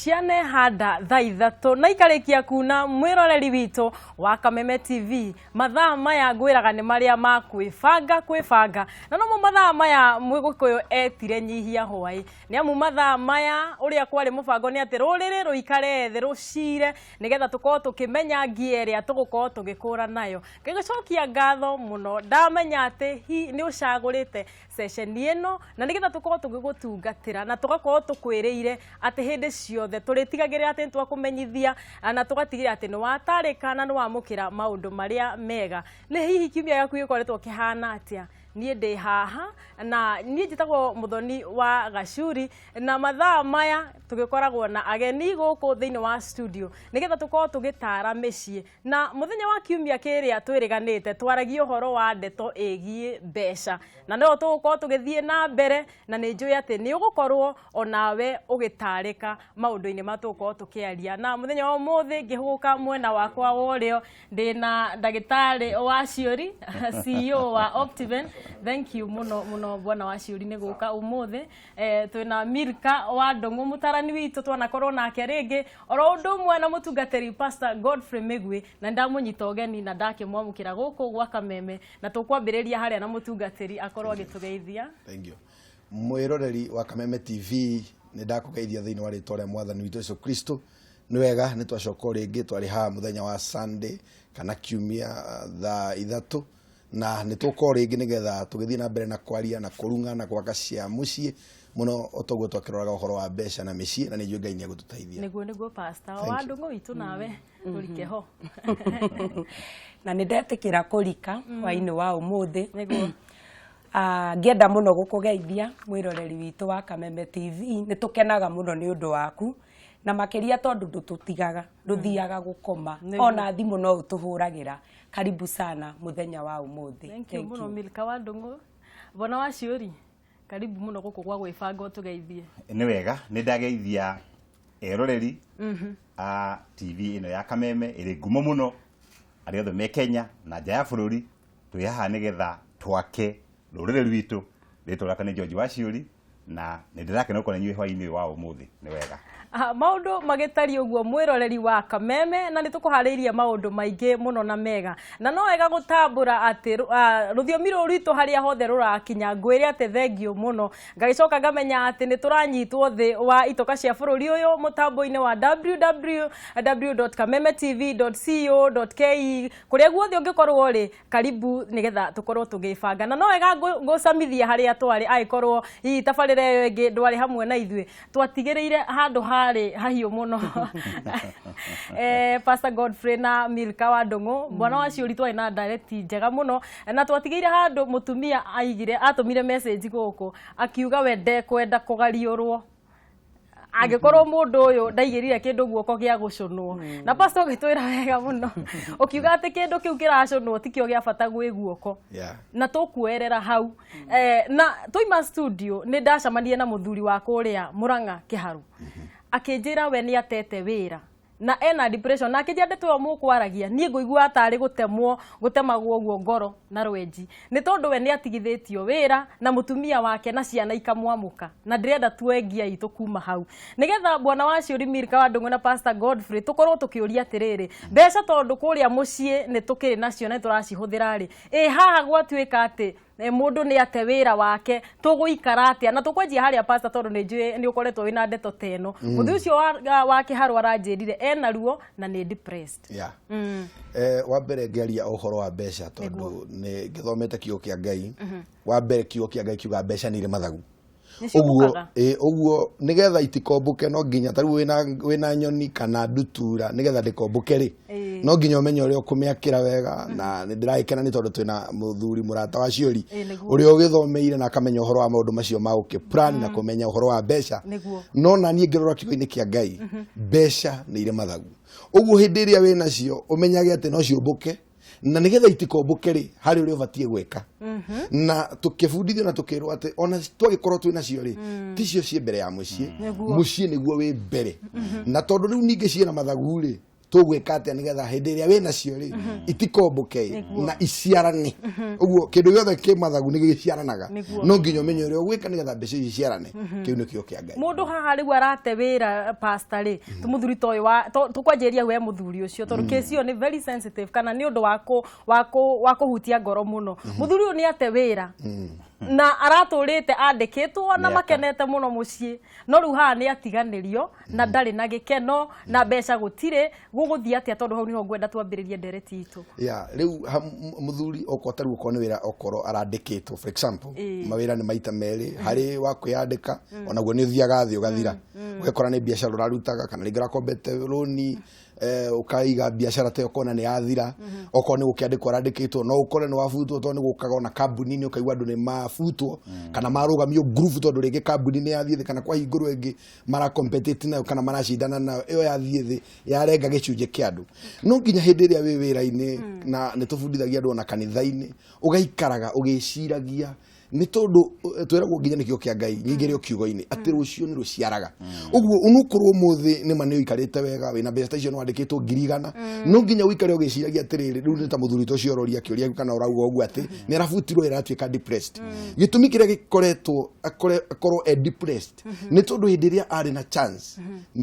Cianehanda thaa 3 na ikarĩkia kuna. Mwĩroreri witũ wa Kameme TV, mathaa maya ngwĩraga nĩ marĩa ma kwĩbanga kwĩbanga, na nomo mathaa maya Mũgĩkũyũ etire nyihia hwaĩ, nĩ amu mathaa maya ũrĩa kwarĩ mũbango nĩ atĩ rũrĩrĩ rũikare thĩ rũcire nĩgetha tũkorwo tũkĩmenya ngia ĩrĩa tũgũkorwo tũgĩkũra nayo. Ngĩgũcokia ngatho mũno, ndamenya atĩ hi nĩ ũcagũrĩte ceceni ĩno na nĩgetha tũkorwo tũgĩgũtungatĩra na tũgakorwo tũkwĩrĩire atĩ hĩndĩ ciothe tũrĩtigagĩrĩra atĩ nĩtwakũmenyithia na tũgatigĩrĩra atĩ nĩ watarĩka na nĩ wamũkĩra maũndũ marĩa mega. Nĩ hihi kiumia gĩaku gĩkoretwo kĩhana atĩa? Niĩ ndĩ haha na niĩ njĩtagwo Mũthoni wa Gacuri, na mathaa maya tũgĩkoragwo na ageni gũkũ thĩinĩ wa studio nĩgetha tũkorwo tũgĩtara mĩciĩ. Na mũthenya wa kiumia kĩrĩa twĩrĩganĩte twaragia ũhoro wa ndeto ĩgiĩ mbeca, na no tũgũkorwo tũgĩthiĩ na mbere, na nĩ njũĩ atĩ nĩ ũgũkorwo onawe ũgĩtarĩka maũndũ-inĩ ma tũgũkorwo tũkĩaria. Na mũthenya wa ũmũthĩ ngĩhũgũka mwena wakwa wa ũrĩo ndĩna ndagĩtarĩ wa Ciũri, CEO wa Optiven. Thank you mũno mũno, bwana wa Ciũri, nĩ gũka ũmũthĩ. Twĩna Milka wa Ndũng'ũ, mũtarani witũ twanakorwo nake rĩngĩ, oro ũndũ ũmwe na mũtungatĩri Pastor Godfrey Mĩgwi, na ndamũnyita ũgeni na ndakĩmwamũkĩra gũkũ gwa Kameme, na tũkwambĩrĩria harĩa na mũtungatĩri akorwo agĩtũgeithia. Thank you. Mwĩroreri wa Kameme TV, nĩ ndakũgeithia thĩinĩ wa rĩtwa rĩa Mwathani witũ Yesu Kristo. Nĩ wega nĩ twacoka o rĩngĩ, twarĩ haha mũthenya wa Sunday kana kiumia thaa 3, na nĩ tũka o rĩngĩ nĩgetha tũgĩthiĩ na mbere na kwaria na kũrung'a na gwaka cia mũciĩ mũno, o toguo twakĩroraga ũhoro wa mbeca na mĩciĩ, na nĩ njũĩ Ngai nĩ egũtũteithia. Nĩguo, Pastor Thank wa you. Ndũng'ũ witũ, nawe tũrike ho. Na nĩ ndetĩkĩra kũrika hwainĩ wa ũmũthĩ. Nĩguo. Ngĩenda mũno gũkũgeithia, mwĩroreri witũ wa Kameme TV. Nĩ tũkenaga mũno nĩ ũndũ waku, na makĩria tondũ ndũtũtigaga, ndũthiaga gũkoma. Ona thimũ no ũtũhũragĩra. Karibu sana mũthenya wa ũmũthĩ. Thank you mũno, Milka wa Ndũng'ũ. Bwana wa Ciũri, karibu mũno gũkũ gwa gwĩbanga, ũtũgeithie. Nĩ wega, nĩ ndageithia eroreri a TV ĩno ya Kameme ĩrĩ ngumo mũno, arĩa othe me Kenya na nja ya bũrũri. Twĩ haha nĩgetha twake rũrĩrĩ rwitũ. Rĩtwa rĩakwa nĩ George Waciũri, na nĩ ndĩrakena gũkorwo na inyuĩ hwaĩ-inĩ ũyũ wa ũmũthĩ. Nĩ wega. Maũndũ magĩtariĩ ũguo, mwĩroreri wa Kameme, na nĩ tũkũharĩirie maũndũ maingĩ mũno na mega, na no wega gũtambũra atĩ rũthiomi rũrũ rwitũ harĩa hothe rũrakinya, ngwĩre atĩ thengiũ mũno. Ngagĩcoka ngamenya atĩ nĩ tũranyitwo thĩ wa itoka cia bũrũri ũyũ mũtambo-inĩ wa www.kamemetv.co.ke. Kũrĩa guothe ũngĩkorwo rĩ, karibu nĩgetha tũkorwo tũgĩbanga. Na no wega ngũcamithia harĩa twarĩ, angĩkorwo hihi tabarĩra ĩyo ĩngĩ ndwarĩ hamwe na ithuĩ. Twatigĩrĩire handũ harĩ hahiũ mũno, Pastor Godfrey na Milka wa Ndũng'ũ, bwana wa Ciũri, twarĩ na ndareti njega mũno, na twatigĩire handũ mũtumia aigire atũmire message gũkũ akiuga we ndekwenda kũgariũrwo angĩkorwo mũndũ ũyũ ndaigĩrire kĩndũ guoko gĩa gũcũnwo. Na pastor ũgĩtwĩra wega mũno, ũkiuga atĩ kĩndũ kĩu kĩracũnwo tikĩo gĩa bata gwĩ guoko. Na tũkuoerera hau. Na twaima studio nĩ ndacemanirie na mũthuri wa kũrĩa Mũrang'a Kĩharu, akĩnjĩra we nĩ atete wĩra na ena depression, na akĩnjĩra ndeto ĩyo mũkwaragia niĩ ngũigua tarĩ gũtemwo gũtemagwo ũguo ngoro na rwenji, nĩ tondũ we nĩ atigithĩtio wĩra na mũtumia wake na ciana ikamwamũka, na ndĩrenda tuoe ngia itũ kuma hau nĩgetha bwana wa Ciũri Milka wa Ndũng'ũ na Pastor Godfrey tũkorwo tũkĩũria atĩrĩrĩ, mbeca tondũ kũrĩa mũciĩ nĩ tũkĩrĩ nacio na nĩ tũracihũthĩra rĩ, ĩ haha gwatuĩka atĩ mũndũ nĩ ate wĩra wake, tũgũikara atĩa? Na tũkwanjia harĩa, Pastor, tondũ nĩ njũĩ nĩ ũkoretwo wĩna ndeto ta ĩno. Mũthuri ũcio wa Kĩharũ aranjĩrire ena ruo na nĩ depressed. Yeah. Wa mbere ngĩaria ũhoro wa mbeca, tondũ nĩ ngĩthomete kiugo kĩa Ngai, wa mbere kiugo kĩa Ngai kiuga mbeca nĩ irĩ mathagu. Nĩ Ũguo ciũmbũkaga. Ũguo nĩgetha itikombũke, no nginya ta rĩu wĩna nyoni kana ndutura, nĩgetha ndĩkombũke rĩ, no nginya ũmenye ũrĩa ũkũmĩakĩra wega. Na nĩ ndĩragĩkena nĩ tondũ twĩna mũthuri mũrata wa Ciũri, ũrĩa ũgĩthomeire na akamenya ũhoro wa maũndũ macio ma gũkĩ plan na kũmenya ũhoro wa mbeca. No na niĩ ngĩrora kiugo-inĩ kĩa Ngai, mbeca nĩ irĩ mathagu. Ũguo hĩndĩ ĩrĩa wĩ nacio, ũmenyage atĩ no ciũmbũke, na nĩgetha itikombũke rĩ, harĩ ũrĩa ũbatiĩ gwĩka. Na tũkĩbundithio na tũkĩrwo atĩ ona twagĩkorwo twĩ nacio rĩ, ticio ciĩ mbere ya mũciĩ. Mũciĩ nĩguo wĩ mbere, na tondũ rĩu ningĩ ciĩna mathagu rĩ, Tũgwĩka atĩa nĩgetha hĩndĩ ĩrĩa wĩ nacio rĩ itikomboke na iciarane? Ũguo kĩndũ gĩothe kĩ mathagu nĩ gĩciaranaga. No nginya ũmenye ũrĩa ũgwĩka nĩgetha mbeca ici ciarane. Kĩu nĩkĩo kĩa Ngai. Mundu haha riu arate wira, pastor ri, tumuthuri to wa tukwanjĩrĩria we muthuri ucio, tondu kesi ĩyo nĩ very sensitive kana nĩ ũndũ wa kũhutia ngoro mũno. Muthuri ũyũ nĩ ate wĩra na aratũrĩte andĩkĩtwo na Mĩaka. makenete mũno mũciĩ, no rĩu haha nĩ atiganĩrio na ndarĩ na gĩkeno na mbeca gũtirĩ. Gũgũthiĩ atĩa? Tondũ hau nĩho ngwenda twambĩrĩrie ndereti itũ. Ya, rĩu mũthuri okorwo tarĩu okorwo nĩ wĩra, okorwo arandĩkĩtwo, for example, mawĩra nĩ maita merĩ harĩ wa kwĩyandĩka, onaguo nĩ ũthiaga thĩ ũgathira, ũgekora nĩ biacara ũrarutaga kana rĩngĩ ũrakombete rũni, ũkaiga biacara ta ĩyo ũkona nĩ yathira. Okorwo nĩ gũkĩandĩkwo arandĩkĩtwo, no ũkore nĩ wabutwo, tondũ nĩ gũkaga ona kambuni-inĩ ũkaigua andũ nĩ mabutwo kana marũgamio group, tondũ rĩngĩ kambuni nĩ yathiĩ thĩ kana kwahingũrwo ĩngĩ maracompete nayo kana maracindana nayo, ĩyo yathiĩ thĩ yarenga gĩcunjĩ kĩa andũ. No nginya hĩndĩ ĩrĩa wĩ wĩra-inĩ, na nĩ tũbundithagia andũ ona kanitha-inĩ, ũgaikaraga ũgĩciragia, nĩ tondũ twĩragwo nginya nĩkĩo kĩa Ngai nyingĩ rĩo kiugo-inĩ atĩ rũciũ nĩ rũciaraga. Ũguo ũnokorwo ũmũthĩ nĩ ma nĩ ũikarĩte wega, wĩna mbeca ta icio, nĩ wandĩkĩtwo 100,000, no nginya ũikare ũgĩciragia atĩrĩrĩ, rĩu nĩ ta mũthuri ta ũcio ũroria kĩũria kana ũrauga ũguo atĩ nĩ arabutirwo wĩra aratuĩka depressed. Gĩtũmi kĩrĩa gĩkoretwo akorwo e depressed nĩ tondũ hĩndĩ ĩrĩa arĩ na chance,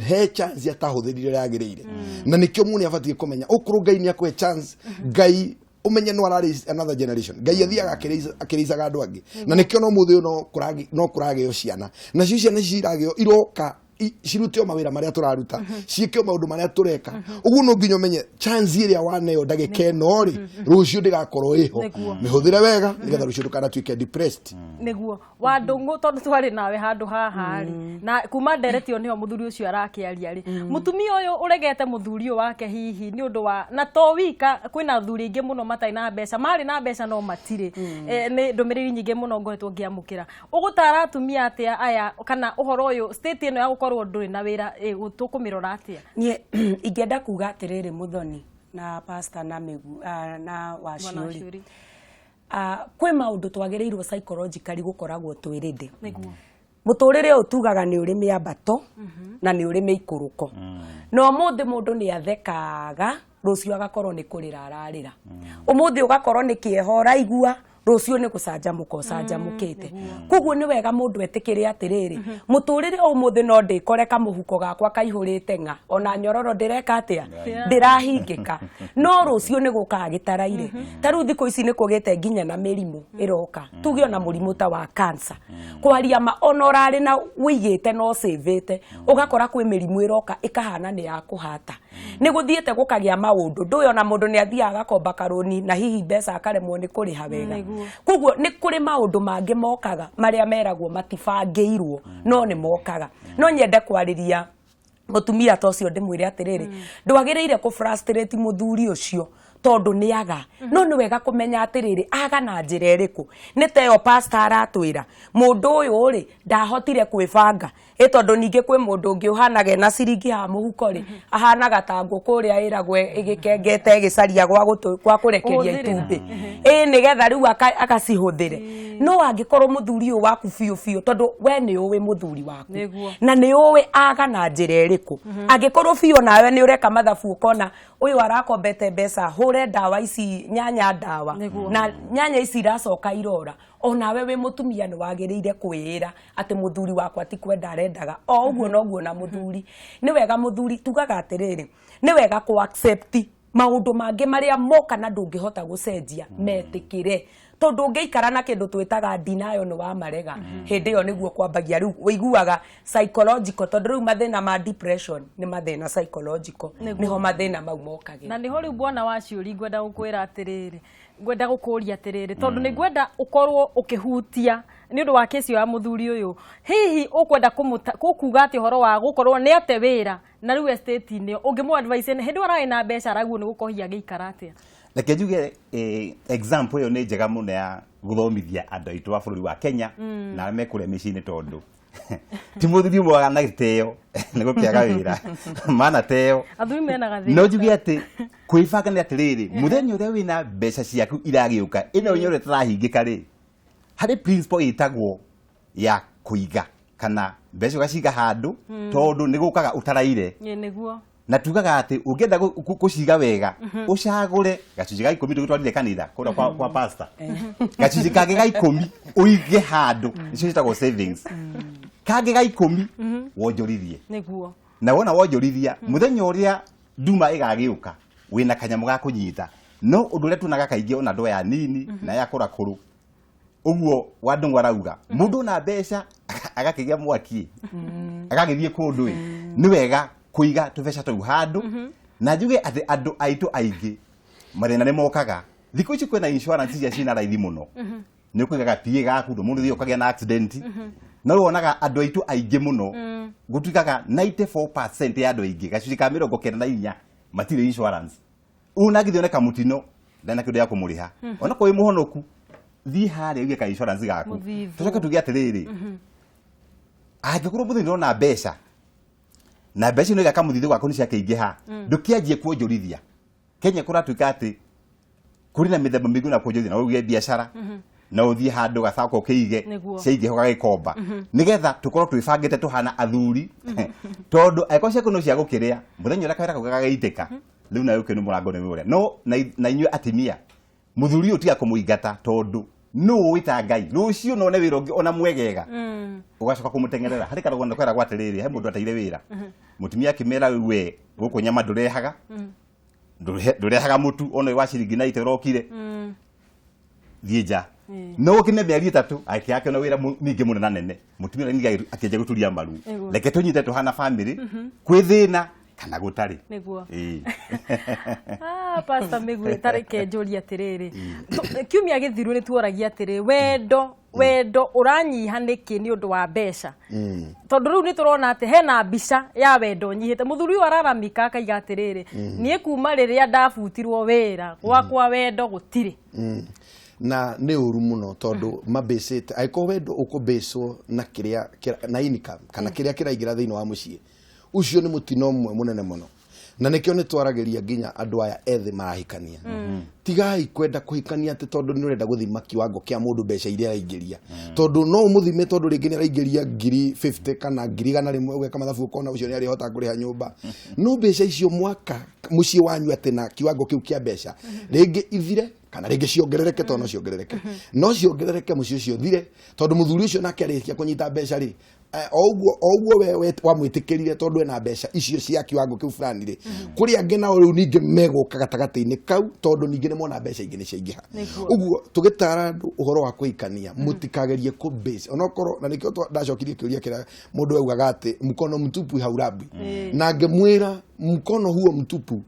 he chance atahũthĩrire ũrĩa yagĩrĩire, na nĩkĩo mũndũ nĩ abatiĩ kũmenya okorwo Ngai nĩ akũhe chance, Ngai umenye no araraise another generation. Ngai athiaga akĩraisaga andũ angĩ, na nĩkĩo no mũthĩ ũyũ no kũragĩo ciana, nacio ciana ici iragĩo iroka cirute o mawĩra marĩa tũraruta, ciĩke o maũndũ marĩa tũreka. Ũguo no nginya ũmenye chance ĩrĩa waneo ndagĩka ĩno rĩ, rũciũ ndĩgakorwo ĩho. Mĩhũthĩre wega nĩgetha rũciũ ndũkanatuĩke depressed. Nĩguo wa Ndũng'ũ, tondũ twarĩ nawe handũ haha rĩ, na kuma ndereti ĩyo nĩho mũthuri ũcio arakĩaria rĩ, mũtumia ũyũ ũregete mũthuri ũyũ wake hihi nĩ ũndũ wa na to wika, kwĩna athuri aingĩ mũno matarĩ na mbeca, marĩ na mbeca no matirĩ. Nĩ ndũmĩrĩri nyingĩ mũno ngoretwo ngĩamũkĩra. Ũgũtara atumia atĩa aya, kana ũhoro ũyũ, state ĩno ya gũkorwo ndũrĩ na wĩra, tũkũmĩrora atĩa? Niĩ ingĩenda kuga atĩrĩrĩ, Mũthoni na pastor na Mĩgu na Bwana Waciũri, Waciũri. Kwĩ maũndũ twagĩrĩirwo psychologically gũkoragwo twĩ ready. Nĩguo. Mũtũrĩre ũyũ tugaga nĩ ũrĩ mĩambato na nĩ ũrĩ mĩikũrũko, na ũmũthĩ mũndũ nĩ athekaga, rũciũ agakorwo nĩ kũrĩra ararĩra. Ũmũthĩ ũgakorwo nĩ kĩeha ũraigua, rũciũ nĩ gũcanjamũka ũcanjamũkĩte. Koguo nĩ wega mũndũ etĩkĩre atĩrĩrĩ, mũtũrĩre ũmũthĩ no ndĩkore kamũhuko gakwa kaihũrĩte ng'a, ona nyororo ndĩreka atĩa, ndĩrahingĩka, no rũciũ nĩ gũkaga gĩtaraire. Ta rĩu thikũ ici nĩ kũgĩte nginya na mĩrimũ ĩroka, tuge ona mũrimũ ta wa cancer. Kwaria ma, ona ũrarĩ na wĩigĩte na ũcĩvĩte, ũgakora kwĩ mĩrimũ ĩroka ĩkahana nĩ ya kũhata. Nĩ gũthiĩte gũkagĩa maũndũ ndũĩ, ona mũndũ nĩ athiaga agakomba karũni na hihi mbeca akaremwo nĩ kũrĩha wega. Koguo nĩ kũrĩ maũndũ mangĩ mokaga marĩa meragwo matibangĩirwo, no nĩ mokaga. No nyende kwarĩria mũtumia ta ũcio, ndĩmwĩre atĩrĩrĩ, ndwagĩrĩire kũ frustrate mũthuri ũcio tondũ nĩ aga. No nĩ wega kũmenya atĩrĩrĩ, aga na njĩra ĩrĩkũ. Nĩ ta ĩyo pastor aratwĩra, mũndũ ũyũ rĩ ndahotire kwĩbanga ĩ, tondũ ningĩ kwĩ mũndũ ũngĩ ũhanaga ena ciringi haha mũhuko rĩ, ahanaga ta ngũkũ ũrĩa ĩragwo ĩgĩkengete ĩgĩcaria gwa kũrekeria Kũhũthĩrĩra. itumbĩ, ĩ nĩgetha rĩu akacihũthĩre. No angĩkorwo mũthuri ũyũ waku biũ biũ, tondũ we nĩ ũĩ mũthuri waku na nĩ ũĩ aga na njĩra ĩrĩkũ, angĩkorwo biũ nawe nĩ ũreka mathabu ũkona ũyũ arakombete mbeca, hũre ndawa ici nyanya ndawa na nyanya ici iracoka irora, onawe wĩ mũtumia nĩ wagĩrĩire kwĩĩra atĩ mũthuri wakwa ti kwenda arendaga o ũguo. Noguo na mũthuri, nĩ wega mũthuri, tugaga atĩrĩrĩ, nĩ wega kũ accept maũndũ mangĩ marĩa moka na ndũngĩhota gũcenjia, metĩkĩre, tondũ ũngĩikara na kĩndũ twĩtaga denial, nĩ wamarega. Hĩndĩ ĩyo nĩguo kwambagia rĩu ũiguaga psychological, tondũ rĩu mathĩna ma depression nĩ mathĩna psychological. Nĩho mathĩna mau mokagĩra. Na nĩho rĩu, bwana wa Ciũri, ngwenda gũkwĩra atĩrĩrĩ, ngwenda gũkũria atĩrĩrĩ, tondũ nĩ ngwenda ũkorwo ũkĩhutia nĩ ũndũ wa kĩci ya mũthuri ũyũ. Hihi ũkwenda kũkuga atĩ ũhoro wa gũkorwo nĩ ate wĩra na rĩu estate-inĩ, ũngĩmũ advise hĩndĩ ĩyo ararĩ na mbeca, araguo nĩ gũkohia agĩikara atĩa? Reke njuge, example ĩyo nĩ njega mũno ya gũthomithia andũ aitũ a bũrũri wa Kenya na arĩa me kũrĩa mĩciĩ-inĩ, tondũ ti mũthuri ũmwe wana gĩtĩo nĩ gũkĩaga wĩra mana teo. Athuri mena gathĩna. No njuge atĩ kwĩbanga nĩ atĩrĩrĩ, mũthenya ũrĩa wĩna mbeca ciaku iragĩũka, ĩno nyorwo ĩtarahingĩka rĩ, harĩ principle ĩtagwo ya kũiga kana mbeca ũgaciga handũ, tondũ nĩ gũkaga ũtaraire. Ĩ, nĩguo. Na tugaga atĩ ũngĩenda gũciga wega, ũcagũre gacunjĩ ga 10 tũgĩtwarire kanitha kũrĩa kwa pastor, gacunjĩ kangĩ ga 10 ũige handũ, nĩcio ciĩtagwo savings, kangĩ ga 10 wonjorithie. Nĩguo. Na wona wonjorithia, mũthenya ũrĩa nduma ĩgagĩũka, wĩna kanyamũ ga kũnyita. No ũndũ ũrĩa tuonaga kaingĩ, ona andũ aya nini na aya akũrakũrũ ũguo Wandũng'ũ arauga, mũndũ na mbeca agakĩgĩa mwaki, agagĩthiĩ kũndũ ĩ, nĩ wega kũiga tũbeca tũu handũ. Na njuge atĩ andũ aitũ aingĩ mathĩna nĩ mokaga. Thikũ ici kwĩna insurance iria ciĩna raithi mũno, nĩ ũkũiga PA gaku ndũ mũndũ thiĩ ũkagĩa na accident. No rĩu wonaga andũ aitũ aingĩ mũno, gũtuĩkaga 94% ya andũ aingĩ, gacunjĩ ka 94, matirĩ insurance. Ũũ nangĩthioneka mũtino, ndarĩ na kĩndũ gĩa kũmũrĩha. Ona korwo wĩ mũhonoku, thiĩ harĩa ũige ka insurance gaku. Mũthithũ. Tũcoke tuge atĩrĩrĩ, angĩkorwo mũthenya ũrona mbeca na mbeca ino igaka mũthithũ gwaku nĩ ciakĩingĩha, ndũkĩanjie kuonjorithia. Kenya kũratuĩka atĩ kũrĩ na mĩthemba mĩingĩ na kuonjorithia, no ũige biacara, no ũthiĩ handũ gacako ũkĩige, ciaingĩha ũgagĩkomba, nĩgetha tũkorwo twĩbangĩte tũhana athuri, tondũ angĩkorwo ciaku no cia gũkĩrĩa, mũthenya ũrĩa kawĩra kau gagagĩitĩka, rĩu nawe ũkĩnũ mũrango nĩ ũrĩa. No na inyuĩ atimia, mũthuri ũyũ tiga kũmũingata, tondũ nũ ũĩ ta Ngai rũciũ no one wĩra ũngĩ ona mwegega, ũgacoka kũmũteng'erera. Harĩ karũgano keragwo atĩrĩrĩ, he mũndũ ateire wĩra, mũtumia akĩmera, rĩu we gũkũ nyama ndũrehaga, ndũrehaga mũtu ona ũyũ wa ciringi 90 ũrokire, thiĩ nja. No ũkine mĩeri 3 akĩakĩona wĩra ningĩ mũnene nene, mũtumia ũrĩa ningĩ akĩanjia gũturia maru. Reke tũnyite tũhana family, kwĩ thĩna kana gũtarĩ. Nĩguo. Ĩĩ. Ah, Pastor Mĩgwi, ta reke njũrie atĩrĩrĩ, kiumia gĩthiru nĩ tuoragia atĩrĩ, wendo ũranyiha nĩkĩ nĩ ũndũ wa mbeca? Tondũ rĩu nĩ tũrona atĩ hena mbica ya wendo ũnyihĩte. Mũthuri ũyũ araramika akaiga atĩrĩrĩ, niĩ kuma rĩrĩa ndabutirwo wĩra gwakwa wendo gũtirĩ. Na nĩ ũru mũno, tondũ mabĩcĩte angĩkorwo wendo ũkũbĩcwo na kĩrĩa na income kana kĩrĩa kĩraingĩra thĩinĩ wa mũciĩ, ũcio nĩ mũtino ũmwe mũnene mũno. Na nĩkĩo nĩ twaragĩria nginya andũ aya ethĩ marahikania, tigai kwenda kũhikania atĩ tondũ nĩ ũrenda gũthima kiwango kĩa mũndũ, mbeca iria araingĩria, tondũ no ũmũthime, tondũ rĩngĩ nĩ araingĩria 50,000 kana 100,000, ũgeka mathabu ũkona ũcio nĩ arĩhota kũrĩha nyũmba. No mbeca icio mwaka mũciĩ wanyu atĩ na kiwango kĩu kĩa mbeca, rĩngĩ ithire kana rĩngĩ ciongerereke, tondũ no ciongerereke, no ciongerereke mũciĩ ũcio ũthire, tondũ mũthuri ũcio nake arĩkia kũnyita mbeca rĩ, o ũguo we wamwĩtĩkĩrire tondũ ena mbeca icio cia kiwango kĩu fulani rĩ, kũrĩ angĩ nao rĩu ningĩ megũka gatagatĩ-inĩ kau, tondũ ningĩ nĩ mona mbeca ingĩ nĩ ciaingĩha. Ũguo tũgĩtara andũ ũhoro wa kũhikania, mũtikagerie kũ base onokorwo, na nĩkĩo ndacokirie kĩũria kĩrĩa mũndũ augaga atĩ mkono mtupu haurambwi, na ngĩmwĩra mkono huo mtupu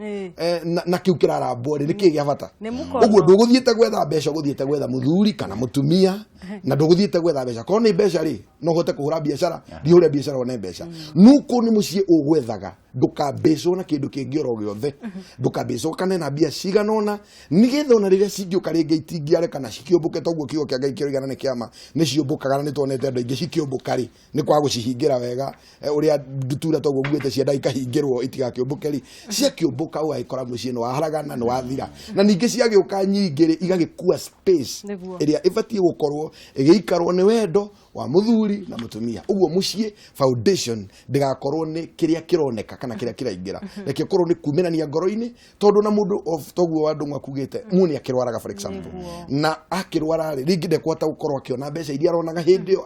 na kĩu kĩrarambwo rĩ, nĩ kĩĩ gĩa bata? Nĩ mũkono. Ũguo ndũgũthiĩte gwetha mbeca, ũgũthiĩte gwetha mũthuri kana mũtumia, na ndũgũthiĩte gwetha mbeca. Korwo nĩ mbeca rĩ, no ũhote kũhũra biacara, thiĩ ũhũre biacara wone mbeca. Nuko nĩ mũciĩ ũgwethaga, ndũkambĩcwo na kĩndũ kĩngĩ oro gĩothe, ndũkambĩcwo kana ena mbia cigana ũna, nĩgetha ona rĩrĩa cingĩũka rĩngĩ itingĩare kana cikĩũmbũke. Toguo kiugo kĩa Ngai kĩroigana nĩ kĩama, nĩ ciũmbũkaga, na nĩ tuonete andũ aingĩ cikĩũmbũka rĩ, nĩ kwaga gũcihingĩra wega. Ũrĩa ndutura toguo nguĩte cienda ikahingĩrwo itigakĩũmbũke rĩ, ciakĩũmbũka ũgagĩkora mũciĩ nĩ waharagana, nĩ wathira. Na ningĩ ciagĩũka nyingĩ rĩ, igagĩkua space ĩrĩa ĩbatiĩ gũkorwo ĩgĩikarwo nĩ wendo wa mũthuri na mũtumia. Ũguo mũciĩ foundation ndĩgakorwo nĩ kĩrĩa kĩroneka kana kĩrĩa kĩraingĩra, reke ũkorwo nĩ kumĩrania ngoro-inĩ, tondũ na mũndũ toguo wa ndũng'wa kugĩte mũndũ nĩ akĩrwaraga, for example, na akĩrwara rĩ, rĩngĩ ndekũhota gũkorwo akĩona mbeca iria aronaga hĩndĩ ĩyo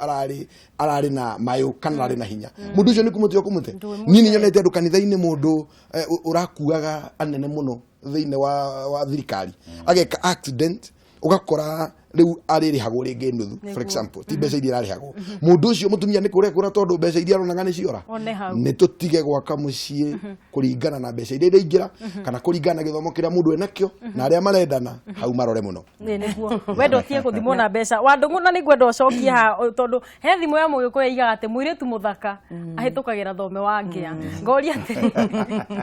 ararĩ na mayũ kana ararĩ na hinya. Mũndũ ũcio nĩ kũmũte ũkũmũte. Niĩ nĩ nyonete andũ kanitha-inĩ, mũndũ ũrakuaga anene mũno thĩinĩ wa thirikari ageka accident, ũgakora rĩu arĩrĩhagwo rĩngĩ nuthu, for example, ti mbeca iria ararĩhagwo mũndũ ũcio. Mũtumia nĩ kũrĩa kũra, tondũ mbeca iria aronaga nĩ ciora. One hau. Nĩ tũtige gwaka mũciĩ kũringana na mbeca iria iraingĩra kana kũringana na gĩthomo kĩrĩa mũndũ enakĩo, na arĩa marendana hau marore mũno. Nĩ nĩguo wendo ũtige gũthimwo na mbeca. Wandũng'ũ, na nĩngwenda ũcokie ha, tondũ he thimũ ya mũgĩkũyũ igaga atĩ mũirĩtu mũthaka ahĩtũkagĩra thome wa ngĩa. Ngoria atĩrĩrĩ,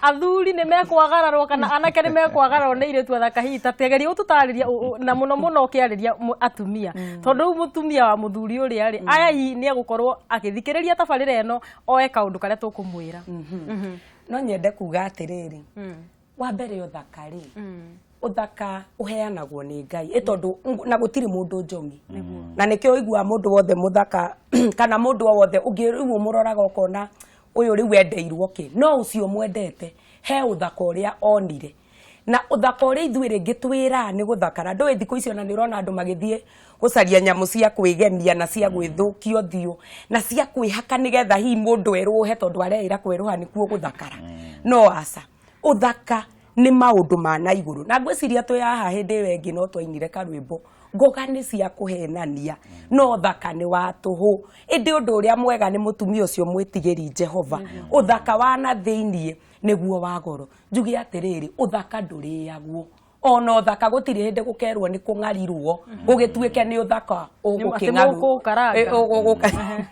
athuri nĩ mekwagararwo kana anake nĩ mekwagararwo nĩ airĩtu athaka? Hihi ta tegeria gũtũtarĩria na mũno mũno ũkĩarĩria atumia, tondũ rĩu mũtumia wa mũthuri ũrĩa rĩ aya hihi nĩ egũkorwo agĩthikĩrĩria tabarĩra ĩno oe kaũndũ karĩa tũkũmwĩra. No nyende kuga atĩrĩrĩ, wa mbere, ũthaka rĩ, ũthaka ũheanagwo nĩ Ngai, ĩ tondũ na gũtirĩ mũndũ njomi, na nĩkĩo ũiguaga mũndũ wothe mũthaka kana mũndũ o wothe ũngĩ rĩu ũmũroraga ũkona Ũyũ rĩu wendeirwo kĩ? No ũcio mwendete he ũthaka ũrĩa onire, na ũthaka ũrĩa ithuĩ rĩngĩ twĩraga nĩ gũthakara. Ndũĩ thikũ icio na nĩ ũrona andũ magĩthiĩ gũcaria nyamũ cia kwĩgemia na cia gwĩthũkia ũthiũ na cia kwĩhaka, nĩgetha hihi mũndũ erũhe, tondũ areĩra kwerũha nĩkuo gũthakara. No aca, ũthaka nĩ maũndũ ma na igũrũ. Na ngwĩciria twĩ haha hĩndĩ ĩyo ĩngĩ no twainire karwĩmbo, ngoga nĩ cia kũhenania, no ũthaka nĩ wa tũhũ. Ĩndĩ ũndũ ũrĩa mwega nĩ mũtumia ũcio mwĩtigĩri Jehova. Ũthaka wa na thĩiniĩ nĩguo wa goro. Njuge atĩrĩrĩ, ũthaka ndũrĩagwo. Ona ũthaka gũtirĩ hĩndĩ gũkerwo nĩ kũng'arirwo gũgĩtuĩke nĩ ũthaka. Atĩ mũkũũkaranga.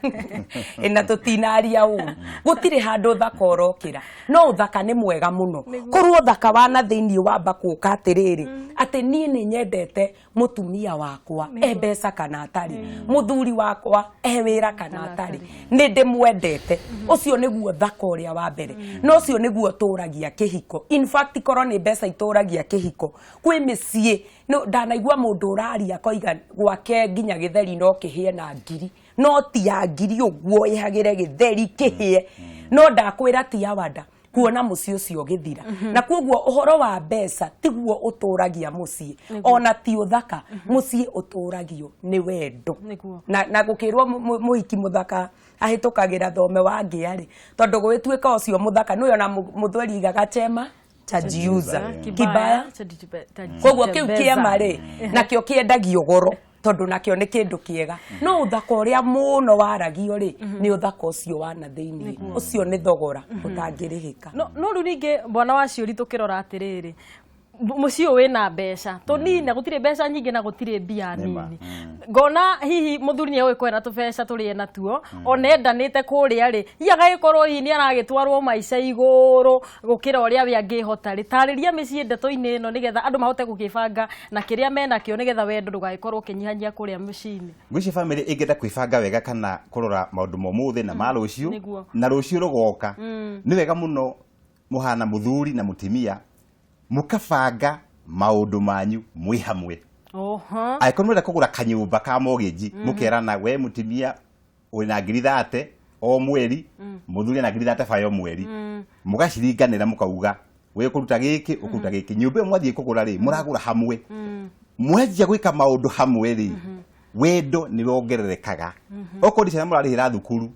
Na tũtinaria ũru, gũtirĩ handũ ũthaka ũrokĩra. No ũthaka nĩ mwega mũno. Korwo ũthaka wa na thĩiniĩ wamba kũka atĩrĩrĩ, atĩ niĩ nĩ nyendete mũtumia wakwa, e mbeca kana atarĩ, mũthuri wakwa e wĩra kana atarĩ, nĩ ndĩmwendete, ũcio nĩguo ũthaka ũrĩa wa mbere, na ũcio nĩguo ũtũragia kĩhiko. In fact, korwo nĩ mbeca itũragia kĩhiko, kwĩ mĩciĩ no ndanaigua mũndũ ũraria akoiga gwake nginya gĩtheri no kĩhĩe na ngiri, no ti ya ngiri ũguo ĩhagĩre gĩtheri kĩhĩe. No ndakwĩra ti awanda kuona mũciĩ ũcio ũgĩthira. Na koguo ũhoro wa mbeca tiguo ũtũragia mũciĩ, ona ti ũthaka. Mũciĩ ũtũragio nĩ wendo. Na gũkĩrwo mũhiki mũthaka ahĩtũkagĩra thome wa ngĩa rĩ, tondũ gũgĩtuĩka ũcio mũthaka nĩwe ona mũthweri igaga chema chajiuza kibaya. Koguo kĩu kĩema rĩ, nakĩo kĩendagio goro, tondũ nakĩo nĩ kĩndũ kĩega. No ũthaka ũrĩa mũno waragio rĩ, nĩ ũthaka ũcio wa na thĩiniĩ. Ũcio nĩ thogora ũtangĩrĩhĩka. No rĩu ningĩ, bwana wa ciũri, tũkĩrora atĩrĩrĩ, mũciĩ ũyũ wĩna mbeca tũnini na gũtirĩ mbeca nyingĩ na gũtirĩ mbia nini, ngona hihi mũthuri nĩ egũgĩkorwo na tũbeca tũrĩe natuo, ona endanĩte kũrĩa rĩ, hihi agagĩkorwo hihi nĩ aragĩtwarwo maica igũrũ gũkĩra ũrĩa we angĩhota rĩ. Tarĩria mĩciĩ ndeto-inĩ ĩno, nĩgetha andũ mahote gũkĩbanga na kĩrĩa menakĩo, nĩgetha wendo ndũgagĩkorwo ũkĩnyihanyia kũrĩa mũciĩ-inĩ. Ngwĩciria bamĩrĩ ĩngĩenda kwĩbanga wega kana kũrora maũndũ ma ũmũthĩ na ma rũciũ na rũciũ rũgoka, nĩ wega mũno mũhana mũthuri na mũtumia mũkabanga maũndũ manyu mwĩ hamwe. Angĩkorwo mũrenda kũgũra kanyũmba ka mortgage, mũkerana, we mũtumia wĩna 30,000 o mweri, mũthuri ena 35,000 o mweri, mũgaciringanĩra, mũkauga we ũkũruta gĩkĩ, ũkũruta gĩkĩ. Nyũmba ĩyo mwathiĩ kũgũra rĩ, mũragũra hamwe. Mwanjia gwĩka maũndũ hamwe rĩ, wendo nĩ wongererekaga. Okorwo nĩ ciana mũrarĩhĩra thukuru,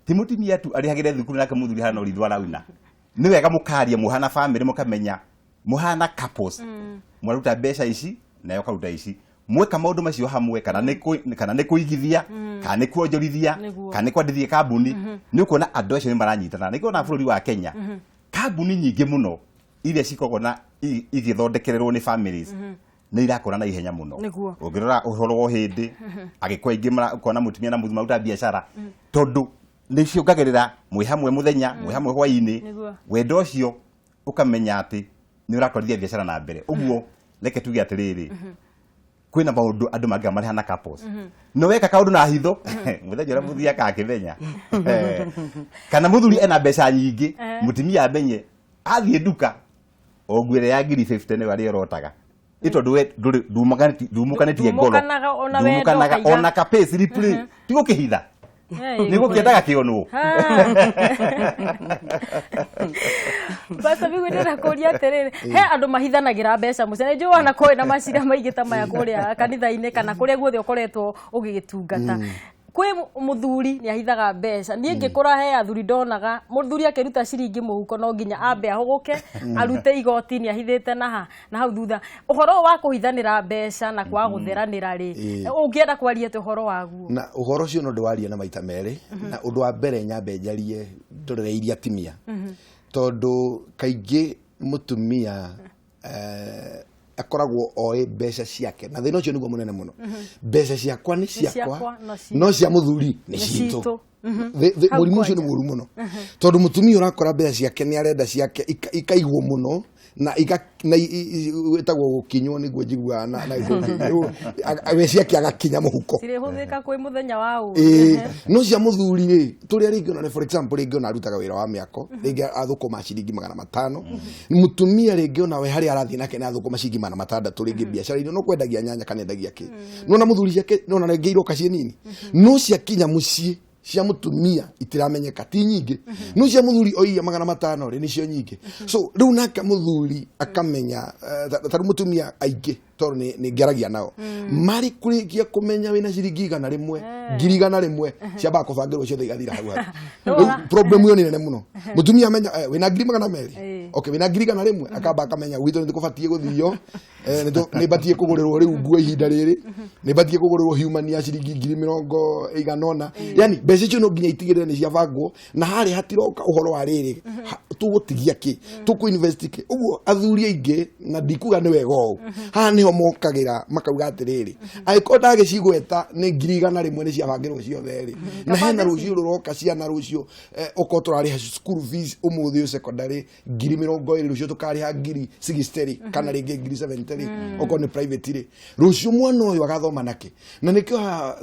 ti mũtumia tu arĩhagĩre thukuru nake mũthuri hana ũrithu arauna. Nĩ wega mũkaria mũhana family, mũkamenya mũhana couples mũraruta mbeca ici nayo ũkaruta ici. Mweka maũndũ macio hamwe, kana nĩ kũigithia, kana nĩ kuonjorithia, kana nĩ kwandithia kambuni, nĩ ũkuona andũ acio nĩ maranyitana. Nĩkĩo ona bũrũri wa Kenya kambuni nyingĩ mũno iria cikoragwo na igĩthondekererwo nĩ families nĩ irakũra na ihenya mũno. Ũngĩrora ũhoro wa ũhĩndĩ, agĩkũyũ aingĩ ũkona mũtumia na mũthuri maruta biacara, tondũ nĩ ciongagĩrĩra mwĩ hamwe mũthenya, mwĩ hamwe hwaĩ-inĩ. Wendo ũcio ũkamenya atĩ nĩ ũratwarithia biacara na mbere. Ũguo reke tuge atĩrĩrĩ, kwĩna maũndũ andũ mangĩka marĩ hana couples, no weka kaũndũ na hitho, mũthenya ũrĩa mũthuri akakĩmenya, kana mũthuri ena mbeca nyingĩ, mũtumia amenye athiĩ nduka o nguo ĩrĩa ya 50,000 nĩyo arĩa ĩrotaga, nĩ tondũ we ndũrĩ ndumukanĩtie ngoro. Ndumũkanaga ona wendo. Ndumũkanaga. Ũkaiga. Ona ka pay slip rĩ, ti gũkĩhitha, nĩ gũkĩendaga kĩonwo. Pastor Bigu, ndĩrenda kũria atĩrĩrĩ, he andũ mahithanagĩra mbeca mũciĩ. Nĩ njũĩ wana kwĩ na macira maingĩ ta maya kũrĩa kanitha-inĩ kana kũrĩa guothe ũkoretwo ũgĩgĩtungata. Kwĩ mũthuri nĩ ahithaga mbeca. Niĩ ngĩkũra he athuri ndonaga mũthuri akĩruta ciringi mũhuko no nginya ambe ahũgũke arute igoti nĩ ahithĩte na ha na hau thutha. Ũhoro ũyũ wa kũhithanĩra mbeca na kwaga gũtheranĩra rĩ, ũngĩenda kwaria atĩ ũhoro waguo? Na ũhoro ũcio no ndĩwarie na maita merĩ. Na ũndũ wa mbere, nyambe njarie ndorereirie atumia, tondũ kaingĩ mũtumia akoragwo oĩ mbeca ciake, na thĩna ũcio nĩguo mũnene mũno. Mbeca ciakwa nĩ ciakwa, ciakwa, no cia mũthuri nĩ nĩ citũ. Citũ. Hau mũrimũ ũcio nĩ kwanja. Mũru mũno, tondũ mũtumia ũrakora mbeca ciake nĩ arenda ciake ikaigwo mũno na na ĩtagwo gũkinywo, nĩguo njiguaga na we ciake agakinya mũhuko. Cirĩhũthĩka kwĩ mũthenya wa ũũ. Ĩĩ, no cia mũthuri rĩ, tũrĩa rĩngĩ ona for example, rĩngĩ ona arutaga wĩra wa mĩako, rĩngĩ athũkũma ciringi 500, mũtumia rĩngĩ ona we harĩa arathiĩ nake nĩ athũkũma ciringi 600, rĩngĩ biacara-inĩ no kwendagia nyanya kana endagia kĩ, nona mũthuri ciake nona rĩngĩ iroka ciĩ nini, no ciakinya mũciĩ Cia mutumia itiramenyeka, ti nyingĩ, no cia muthuri o iria 500 rĩ, nĩcio nyingĩ. So rĩu nake muthuri akamenya, ta rĩu mutumia aingĩ, tondũ nĩ ngeragia nao, marĩ kũrĩkia kũmenya wĩna ciringi 100, 100,000 ciambaga kũbangĩrwo ciothe, igathira hau hau. Rĩu problem ĩyo nĩ nene mũno. Mũtumia amenya wĩna 200,000, okay, wĩna 100,000, akamba akamenya gwitũ nĩ tũbatiĩ gũthio, nĩ batiĩ kũgũrĩrwo rĩu nguo, ihinda rĩrĩ nĩ batiĩ kũgũrĩrwo human ya ciringi 80,000. Yani mbeca icio no nginya itigĩrĩre nĩ ciabangwo, na harĩa hatiroka ũhoro wa rĩrĩ, tũgũtigia kĩ, tũkũ invest kĩ. Ũguo athuri aingĩ, na ndikuga nĩ wega ũũ, haha nĩho mokagĩra makauga atĩrĩrĩ, angĩkorwo ndagĩcigweta nĩ 100,000 nĩ ciabangĩrwo ciothe rĩ, na hena rũciũ rũroka, ciana rũciũ, okorwo tũrarĩha school fees ũmũthĩ ũyũ secondary 20,000, rũciũ tũkarĩha 60,000 rĩ, kana rĩngĩ 70,000 rĩ, okorwo nĩ private rĩ, rũciũ mwana ũyũ agathoma nakĩ? Na nĩkĩo haha,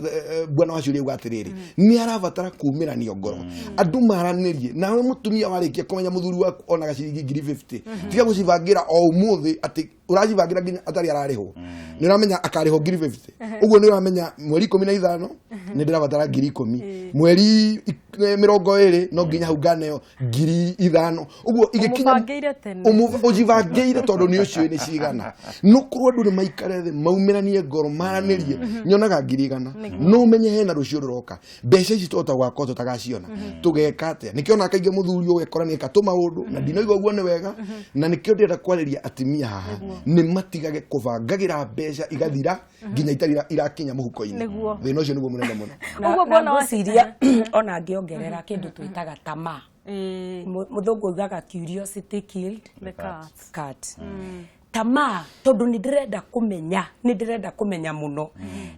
bwana wa ciũria auga atĩrĩrĩ, nĩ arabatara kumĩranio ngoro, andũ maranĩrie. Nawe mũtumia, warĩkia kũmenya mũthuri waku onaga ciringi 50,000, tiga gũcibangĩra o ũmũthĩ atĩ ũracibangĩra nginya atarĩ ararĩhwo. Nĩ ũramenya akarĩhwo 50,000, ũguo nĩ ũramenya mweri 15 nĩ ndĩrabatara 10,000, mweri 20 no nginya hau nganeo 5,000, ũguo igĩkinya. Ũmũbangĩire tene. Ũcibangĩire tondũ nĩ ũcio nĩ cigana. No korwo andũ nĩ maikare thĩ, maumĩranie ngoro, maranĩrie, nyonaga 100,000, no ũmenye hena rũciũ rũroka, mbeca ici tũhota gwakorwo tũtagaciona, tũgeka atĩa? Nĩkĩo ona kaingĩ mũthuri ũgekora nĩ eka tũmaũndũ, na ndinoiga ũguo nĩ wega. Na nĩkĩo ndĩrenda kwarĩria atimia haha, nĩ matigage kũbangagĩra mbeca igathira nginya itarĩ irakinya mũhuko-inĩ. Thĩna ũcio nĩguo mũnene mũno. Na, Ũguo na bwana wa ngwĩciria ona ngĩongerera kĩndũ twĩtaga tamaa. Mũthũngũ augaga curiosity killed the cat. Cat. Tamaa, tondũ nĩ ndĩrenda kũmenya, nĩ ndĩrenda kũmenya mũno,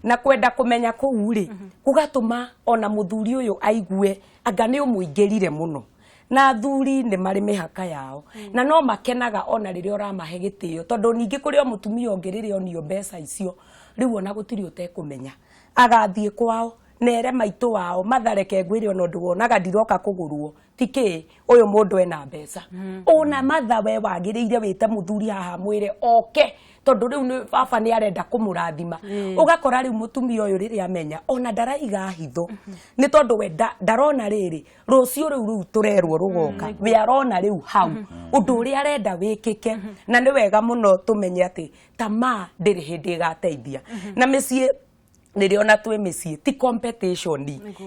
na kwenda kũmenya kũu rĩ, gũgatũma ona mũthuri ũyũ aigue anga nĩ ũmũingĩrire mũno. Na athuri nĩ marĩ mĩhaka yao, na no makenaga ona rĩrĩa ũramahe gĩtĩo, tondũ ningĩ kũrĩ o mũtumia ũngĩ rĩrĩa onio mbeca icio rĩu, ona gũtirĩ ũtekũmenya, agathiĩ kwao nere maitũ wao mathareke, ngwĩre ona ũndũ wonaga ndiroka kũgũrwo ti kĩ, ũyũ mũndũ ena mbeca. Ona matha we wagĩrĩire wĩte mũthuri haha, mwĩre oke, tondũ rĩu nĩ baba nĩ arenda kũmũrathima. Ũgakora rĩu mũtumia ũyũ rĩrĩa amenya, ona ndaraiga hitho, nĩ tondũ we ndarona rĩrĩ rũciũ rĩu tũrerwo rũgoka, we arona rĩu hau ũndũ ũrĩa arenda wĩkĩke. Na nĩ wega mũno tũmenye atĩ tamaa ndĩrĩ hĩndĩ ĩgateithia. Na mĩciĩ rĩrĩa ona twĩ mĩciĩ, ti competition,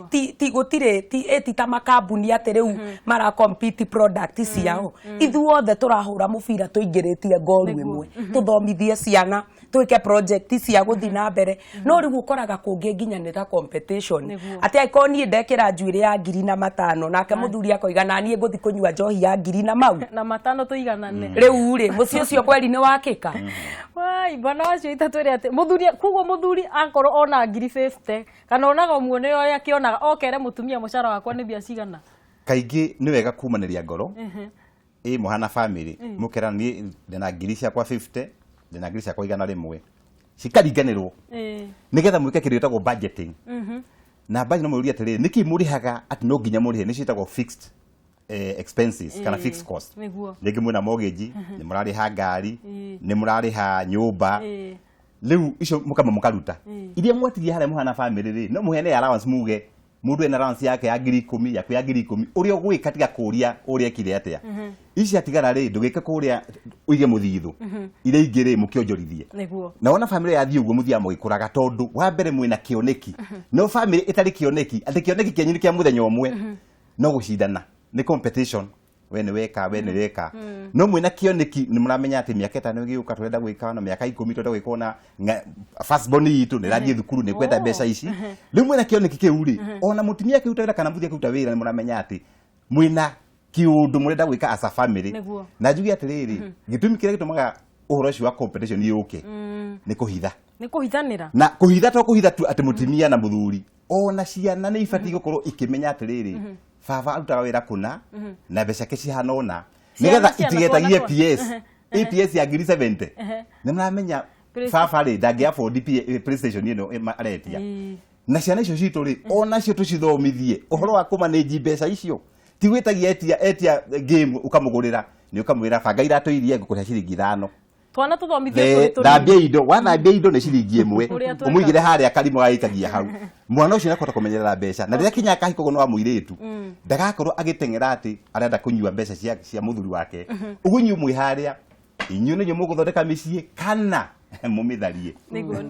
ti gũtirĩ ti ti ta makambuni atĩ rĩu mara compete product ciao. Ithuothe tũrahũra mũbira tũingĩrĩtie ngoru ĩmwe, tũthomithie ciana, twĩke project cia gũthiĩ na mbere. No rĩu ũkoraga kũngĩ nginya nĩ ta competition, atĩ angĩkorwo niĩ ndekĩra njuĩrĩ ya 5,000, nake mũthuri akoiga na niĩ ngũthiĩ kũnyua njohi ya ngiri na mau na matano tũiganane. Rĩu rĩ, mũciĩ ũcio kweri nĩ wakĩka. Wai, bwana wacio itatwĩre atĩ mũthuri, koguo mũthuri akorwo ona 50,000 kana onaga ũmuone ũrĩa akĩonaga, okere mũtumia, mũcara wakwa nĩ mbia cigana? Kaingĩ nĩ wega kumanĩria ngoro ĩ mũhana family, mũkera niĩ ndĩna ngiri ciakwa 50, ndĩna ngiri ciakwa 100, cikaringanĩrwo nĩgetha mwĩke kĩndũ gĩtagwo budgeting. Na budget, no mũrie atĩrĩrĩ, nĩkĩ mũrĩhaga atĩ no nginya mũrĩhe? Nĩcio ciĩtagwo fixed expenses kana fixed cost. Rĩngĩ mwĩna mortgage, nĩ mũrarĩha ngari, nĩ mũrarĩha nyũmba. Rĩu icio mũkamba mũkaruta iria mwatigia harĩa mũhana family rĩ, no mũheane allowance, muge mũndũ ena allowance yake ya 10,000, yaku ya 10,000, ũrĩa ũgwĩka tiga kũria ũrĩa ekire atĩa. Ici atigara rĩ, ndũgĩke kũrĩa ũige mũthithũ, iria ingĩ rĩ, mũkĩonjorithie. Na wona family yathiĩ ũguo, mũthiaga mũgĩkũraga, tondũ wa mbere mwĩna kĩoneki. No family ĩtarĩ kĩoneki, atĩ kĩoneki kĩanyu nĩ kĩa mũthenya ũmwe, no gũcindana, nĩ competition, we nĩ weka, we nĩ weka. No mwĩna kĩoneki, nĩ mũramenya atĩ mĩaka 5 ĩgĩũka tũrenda gwĩka, na mĩaka 10 tũrenda gwĩka, ona first born itũ nĩ ĩrathiĩ thukuru, nĩ kwenda mbeca ici. Rĩu mwĩna kĩoneki kĩu rĩ, ona mũtumia akĩruta wĩra kana mũthuri akĩruta wĩra, nĩ mũramenya atĩ mwĩna kĩũndũ mũrenda gwĩka as a family. Na njuge atĩrĩrĩ, gĩtũmi kĩrĩa gĩtũmaga ũhoro ũcio wa competition yũke nĩ kũhitha. Nĩ kũhithanĩra. Na kũhitha to kũhitha tu atĩ mũtumia na mũthuri, ona ciana nĩ ibatiĩ gũkorwo ikĩmenya atĩrĩrĩ, baba arutaga wĩra kũna na mbeca ciake cihana ũna, nĩgetha Ciana itigetagie twana. PS APS ya 70,000. Nĩ mũramenya baba rĩ, ndangĩ afford PlayStation ĩno aretia. Na ciana icio citũ rĩ, onacio tũcithomithie ũhoro wa kũmanĩnji mbeca icio, ti gwĩtagia etia etia game ũkamũgũrĩra, nĩ ũkamwĩra banga iratũ iria ngũkũrĩha ciringi 5. Twana tũthomithio tũrĩ tũnini. Thambia indo, wathambia indo nĩ ciringi 1, Ũrĩa twekaga. ũmũigĩre harĩa karimũ gagĩikagia hau. Mwana ũcio nĩakũhota kũmenyerera mbeca, na rĩrĩa kinya akahika ũguo nĩ wa mũirĩtu, ndagakorwo agĩteng'era atĩ arenda kũnyua mbeca cia mũthuri wake. Ũguo inyuĩ mwĩ harĩa, inyuĩ nĩ inyuĩ mũgũthondeka mĩciĩ kana mũmĩtharie. Nĩguo.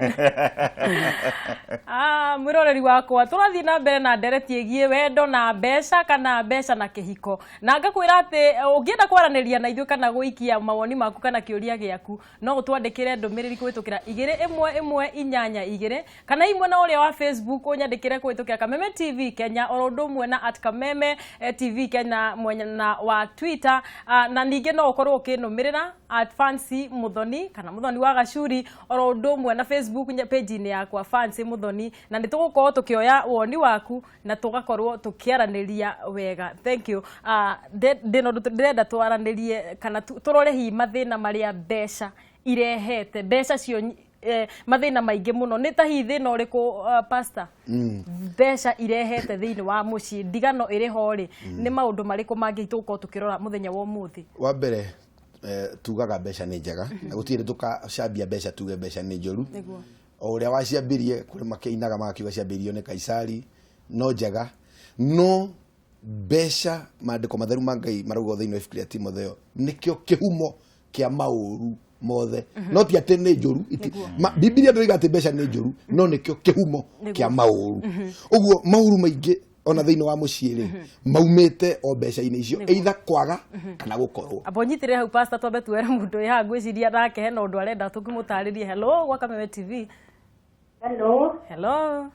Mwĩroreri wakwa, tũrathiĩ na mbere na ndereti ĩgiĩ wendo na mbeca kana mbeca na kĩhiko, na ngakwĩra atĩ ũngĩenda kwaranĩria na ithuĩ kana gũikia mawoni maku kana kĩũria gĩaku, no ũtwandĩkĩre ndũmĩrĩri kũhĩtũkĩra 21182 kana hihi mwena ũrĩa wa Facebook ũnyandĩkĩre kũhĩtũkĩra Kameme TV Kenya, oro ũndũ ũmwe na at Kameme TV Kenya mwena wa Twitter. Na ningĩ no ũkorwo ũkĩnũmĩrĩra at Fancy Muthoni kana Muthoni wa Gacuri, oro ũndũ ũmwe na Facebook page-inĩ yakwa Fancy Muthoni, na nĩ tũgũkorwo tũkĩoya woni waku na tũgakorwo tũkĩaranĩria wega. Thank you. Ndĩna ũndũ ndĩrenda twaranĩrie kana tũrore hihi mathĩna marĩa mbeca irehete, mbeca cio mathĩna maingĩ mũno. Nĩ ta hihi thĩna ũrĩkũ, pastor, mbeca irehete thĩinĩ wa mũciĩ, ndigano ĩrĩ ho rĩ, nĩ maũndũ marĩkũ mangĩ tũgũkorwo tũkĩrora mũthenya wa ũmũthĩ? Wa mbere, tugaga mbeca nĩ njega, na gũtirĩ tũkacambia mbeca tuge mbeca nĩ njũru. O ũrĩa waciambirie, kũrĩ makĩinaga magakiuga ciambĩrĩirio nĩ Kaisari, no njega. No mbeca, maandĩko matheru ma Ngai marauga thĩinĩ wa ibuku rĩa Timotheo, nĩkĩo kĩhumo kĩa maũru mothe. No ti atĩ nĩ njũru, Bibilia ndĩroiga atĩ mbeca nĩ njũru, no nĩkĩo kĩhumo kĩa maũru. Ũguo maũru maingĩ ona thĩinĩ wa mũciĩ rĩ, maumĩte o mbeca-inĩ icio, either kwaga kana gũkorwo. Amba ũnyitĩrĩre hau, pastor, twambe tuere mũndũ wĩ haha, ngwĩciria nake hena ũndũ arenda tũkĩmũtarĩrie. Hello, gwa Kameme TV. Hello. Hello.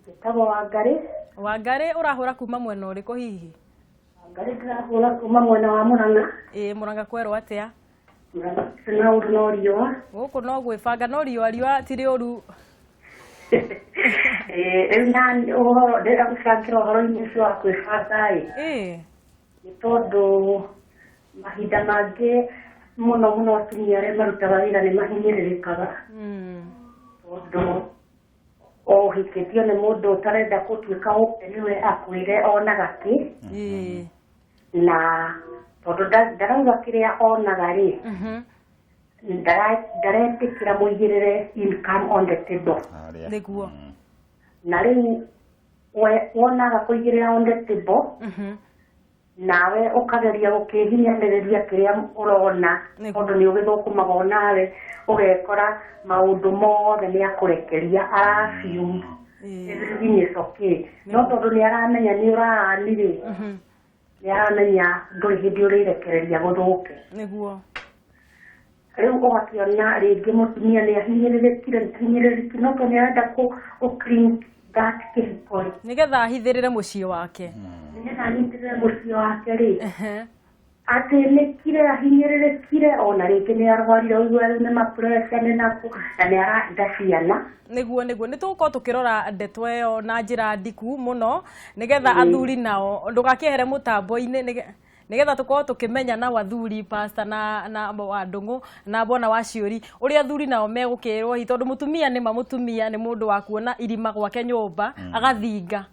Njĩtagwo Wangarĩ. Wangarĩ, ũrahũra kuma mwena ũrĩkũ hihi? Wangarĩ, ndĩrahũra kuma mwena wa Mũrang'a. Ĩĩ, Mũrang'a kwerwo atĩa? Mũrang'a na ũru no riũa. Gũkũ no gwĩbanga, no riũa, riũa ti rĩũru. Rĩu na ũhoro ndĩrenda gũcangĩra ũhoro-inĩ ũcio wa kwĩbanga ĩ. Nĩ tondũ mahinda mangĩ mũno mũno atumia arĩa marutaga wĩra nĩ mahinyĩrĩrĩkaga. Tondũ ũhikĩtio nĩ mũndũ ũtarenda gũtuĩka open nĩwe akwĩre onaga kĩ. Na tondũ ndarauga kĩrĩa onaga rĩ, ndaretĩkĩra mũigĩrĩre income on the table. Harĩa. Na rĩu wonaga kũigĩrĩra on the table, nawe ũkageria gũkĩhinyĩrĩria kĩrĩa ũrona, tondũ nĩ ũgĩthũkũmaga onawe, ũgekora maũndũ mothe nĩ akũrekeria, aracium everything is okay, no tondũ nĩ aramenya nĩ ũraani rĩ, nĩ aramenya ndũrĩ hĩndĩ ũrĩrekereria gũthũke. Rĩu ũgakĩona rĩngĩ mũtumia nĩ ahinyĩrĩrĩkire, ahinyĩrĩrĩkire, no tondũ nĩ arenda kũ clean that kĩhiko rĩ, Nĩgetha ahithĩrĩre mũciĩ wake. Nĩgetha anyitĩrĩre mũciĩ wake rĩ, athĩnĩkire, ahinyĩrĩrĩkire, ona rĩngĩ nĩ arwarire, ũigua rĩu nĩ mapressure nĩ nakũ, na nĩ arahitha ciana. Nĩguo nĩ tũgũkorwo tũkĩrora ndeto ĩyo na njĩra ndiku mũno, nĩgetha athuri nao ndũgakĩehere mũtambo-inĩ, nĩgetha tũkorwo tũkĩmenya nao athuri, pastor na wa Ndũng'ũ na bwana wa Ciũri, ũrĩa athuri nao megũkĩrwo hihi, tondũ mũtumia nĩ ma mũtumia nĩ mũndũ wa kuona irima gwake nyũmba agathinga.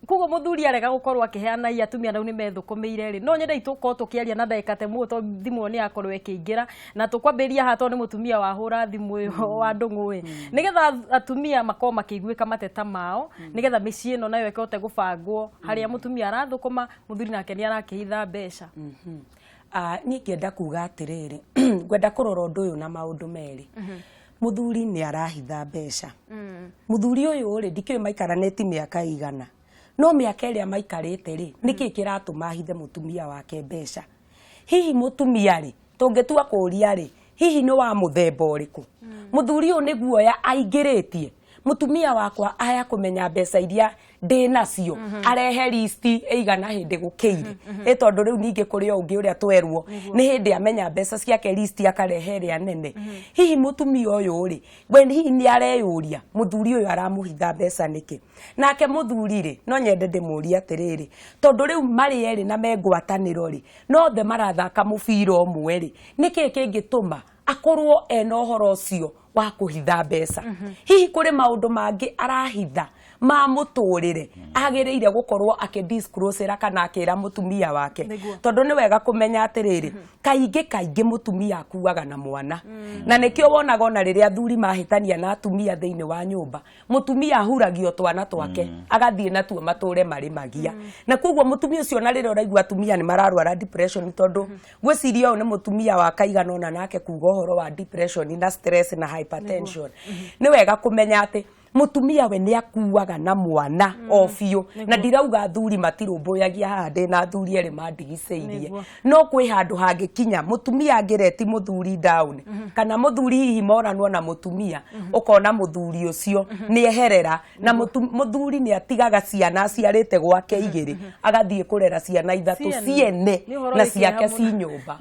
Koguo mũthuri arega gũkorwo akĩheana i atumia nau nĩ methũkũmĩire rĩ, no nyende tũkorwo tũkĩaria na ndagĩka ta ĩmwe, tondũ thimũ ĩyo nĩ yakorwo ĩkĩingĩra, na tũkwambĩrĩria haha tondũ nĩ mũtumia wahũra thimũ ĩyo wa Ndũng'ũ ĩ, nĩgetha atumia makorwo makĩiguĩka mateta mao, nĩgetha mĩciĩ ĩno nayo ĩhote gũbangwo harĩa mũtumia arathũkũma, mũthuri nake nĩ arakĩhitha mbeca. Niĩ ngĩenda kuga atĩrĩrĩ, ngwenda kũrora ũndũ ũyũ na maũndũ merĩ. Mũthuri nĩ arahitha mbeca. Mũthuri ũyũ rĩ, ndikĩũĩ maikaranĩti mĩaka igana, no mĩaka ĩrĩa maikarĩte rĩ, nĩkĩ kĩratũma ahithe mũtumia wake mbeca? Hihi mũtumia rĩ, tũngĩtua kũũria rĩ, hihi nĩ wa mũthemba ũrĩkũ? Mũthuri ũyũ nĩ guoya aingĩrĩtie mũtumia wakwa aya kũmenya mbeca iria ndĩ nacio, arehe listi ĩigana hĩndĩ gũkĩire ĩ, tondũ rĩu ningĩ kũrĩ o ũngĩ ũrĩa twerwo nĩ hĩndĩ amenya mbeca ciake, listi akarehe ĩrĩa nene. Hihi mũtumia ũyũ rĩ, we hihi nĩ areyũria mũthuri ũyũ aramũhitha mbeca nĩkĩ? Nake mũthuri rĩ, no nyende ndĩmũrie atĩrĩrĩ, tondũ rĩu marĩ erĩ na me ngwatanĩro rĩ, no othe marathaka mũbira ũmwe rĩ, nĩkĩ kĩngĩtũma akorwo ena ũhoro ũcio wa kũhitha mbeca? Hihi kũrĩ maũndũ mangĩ arahitha? Ma mũtũrĩre agĩrĩire gũkorwo akĩ kana akĩra mũtumia wake. Tondũ nĩ wega kũmenya atĩrĩrĩ, kaingĩ kaingĩ mũtumia akuaga na mwana. Na nĩkĩo wonaga ona rĩrĩa athuri mahĩtania na atumia thĩinĩ wa nyũmba, mũtumia ahuragio twana twake agathiĩ natuo matũre marĩ magia. Na koguo mũtumia ũcio ona rĩrĩa ũraigua atumia nĩ mararwara depression, tondũ ngwĩciria ũyũ nĩ mũtumia wa kaigana ona nake kuga ũhoro wa depression na stress na hypertension. Nĩ wega kũmenya atĩ mũtumia we nĩ akuaga na mwana o biũ. Na ndirauga athuri matirũmbũyagia haha, ndĩna athuri erĩ mandigicĩirie, no kwĩ handũ hangĩkinya mũtumia angĩreti mũthuri down, kana mũthuri hihi moranwo na mũtumia, ũkona mũthuri ũcio nĩ eherera, na mũthuri nĩ atigaga ciana aciarĩte gwake igĩrĩ, agathiĩ kũrera ciana ithatũ ciene na ciake ci nyũmba.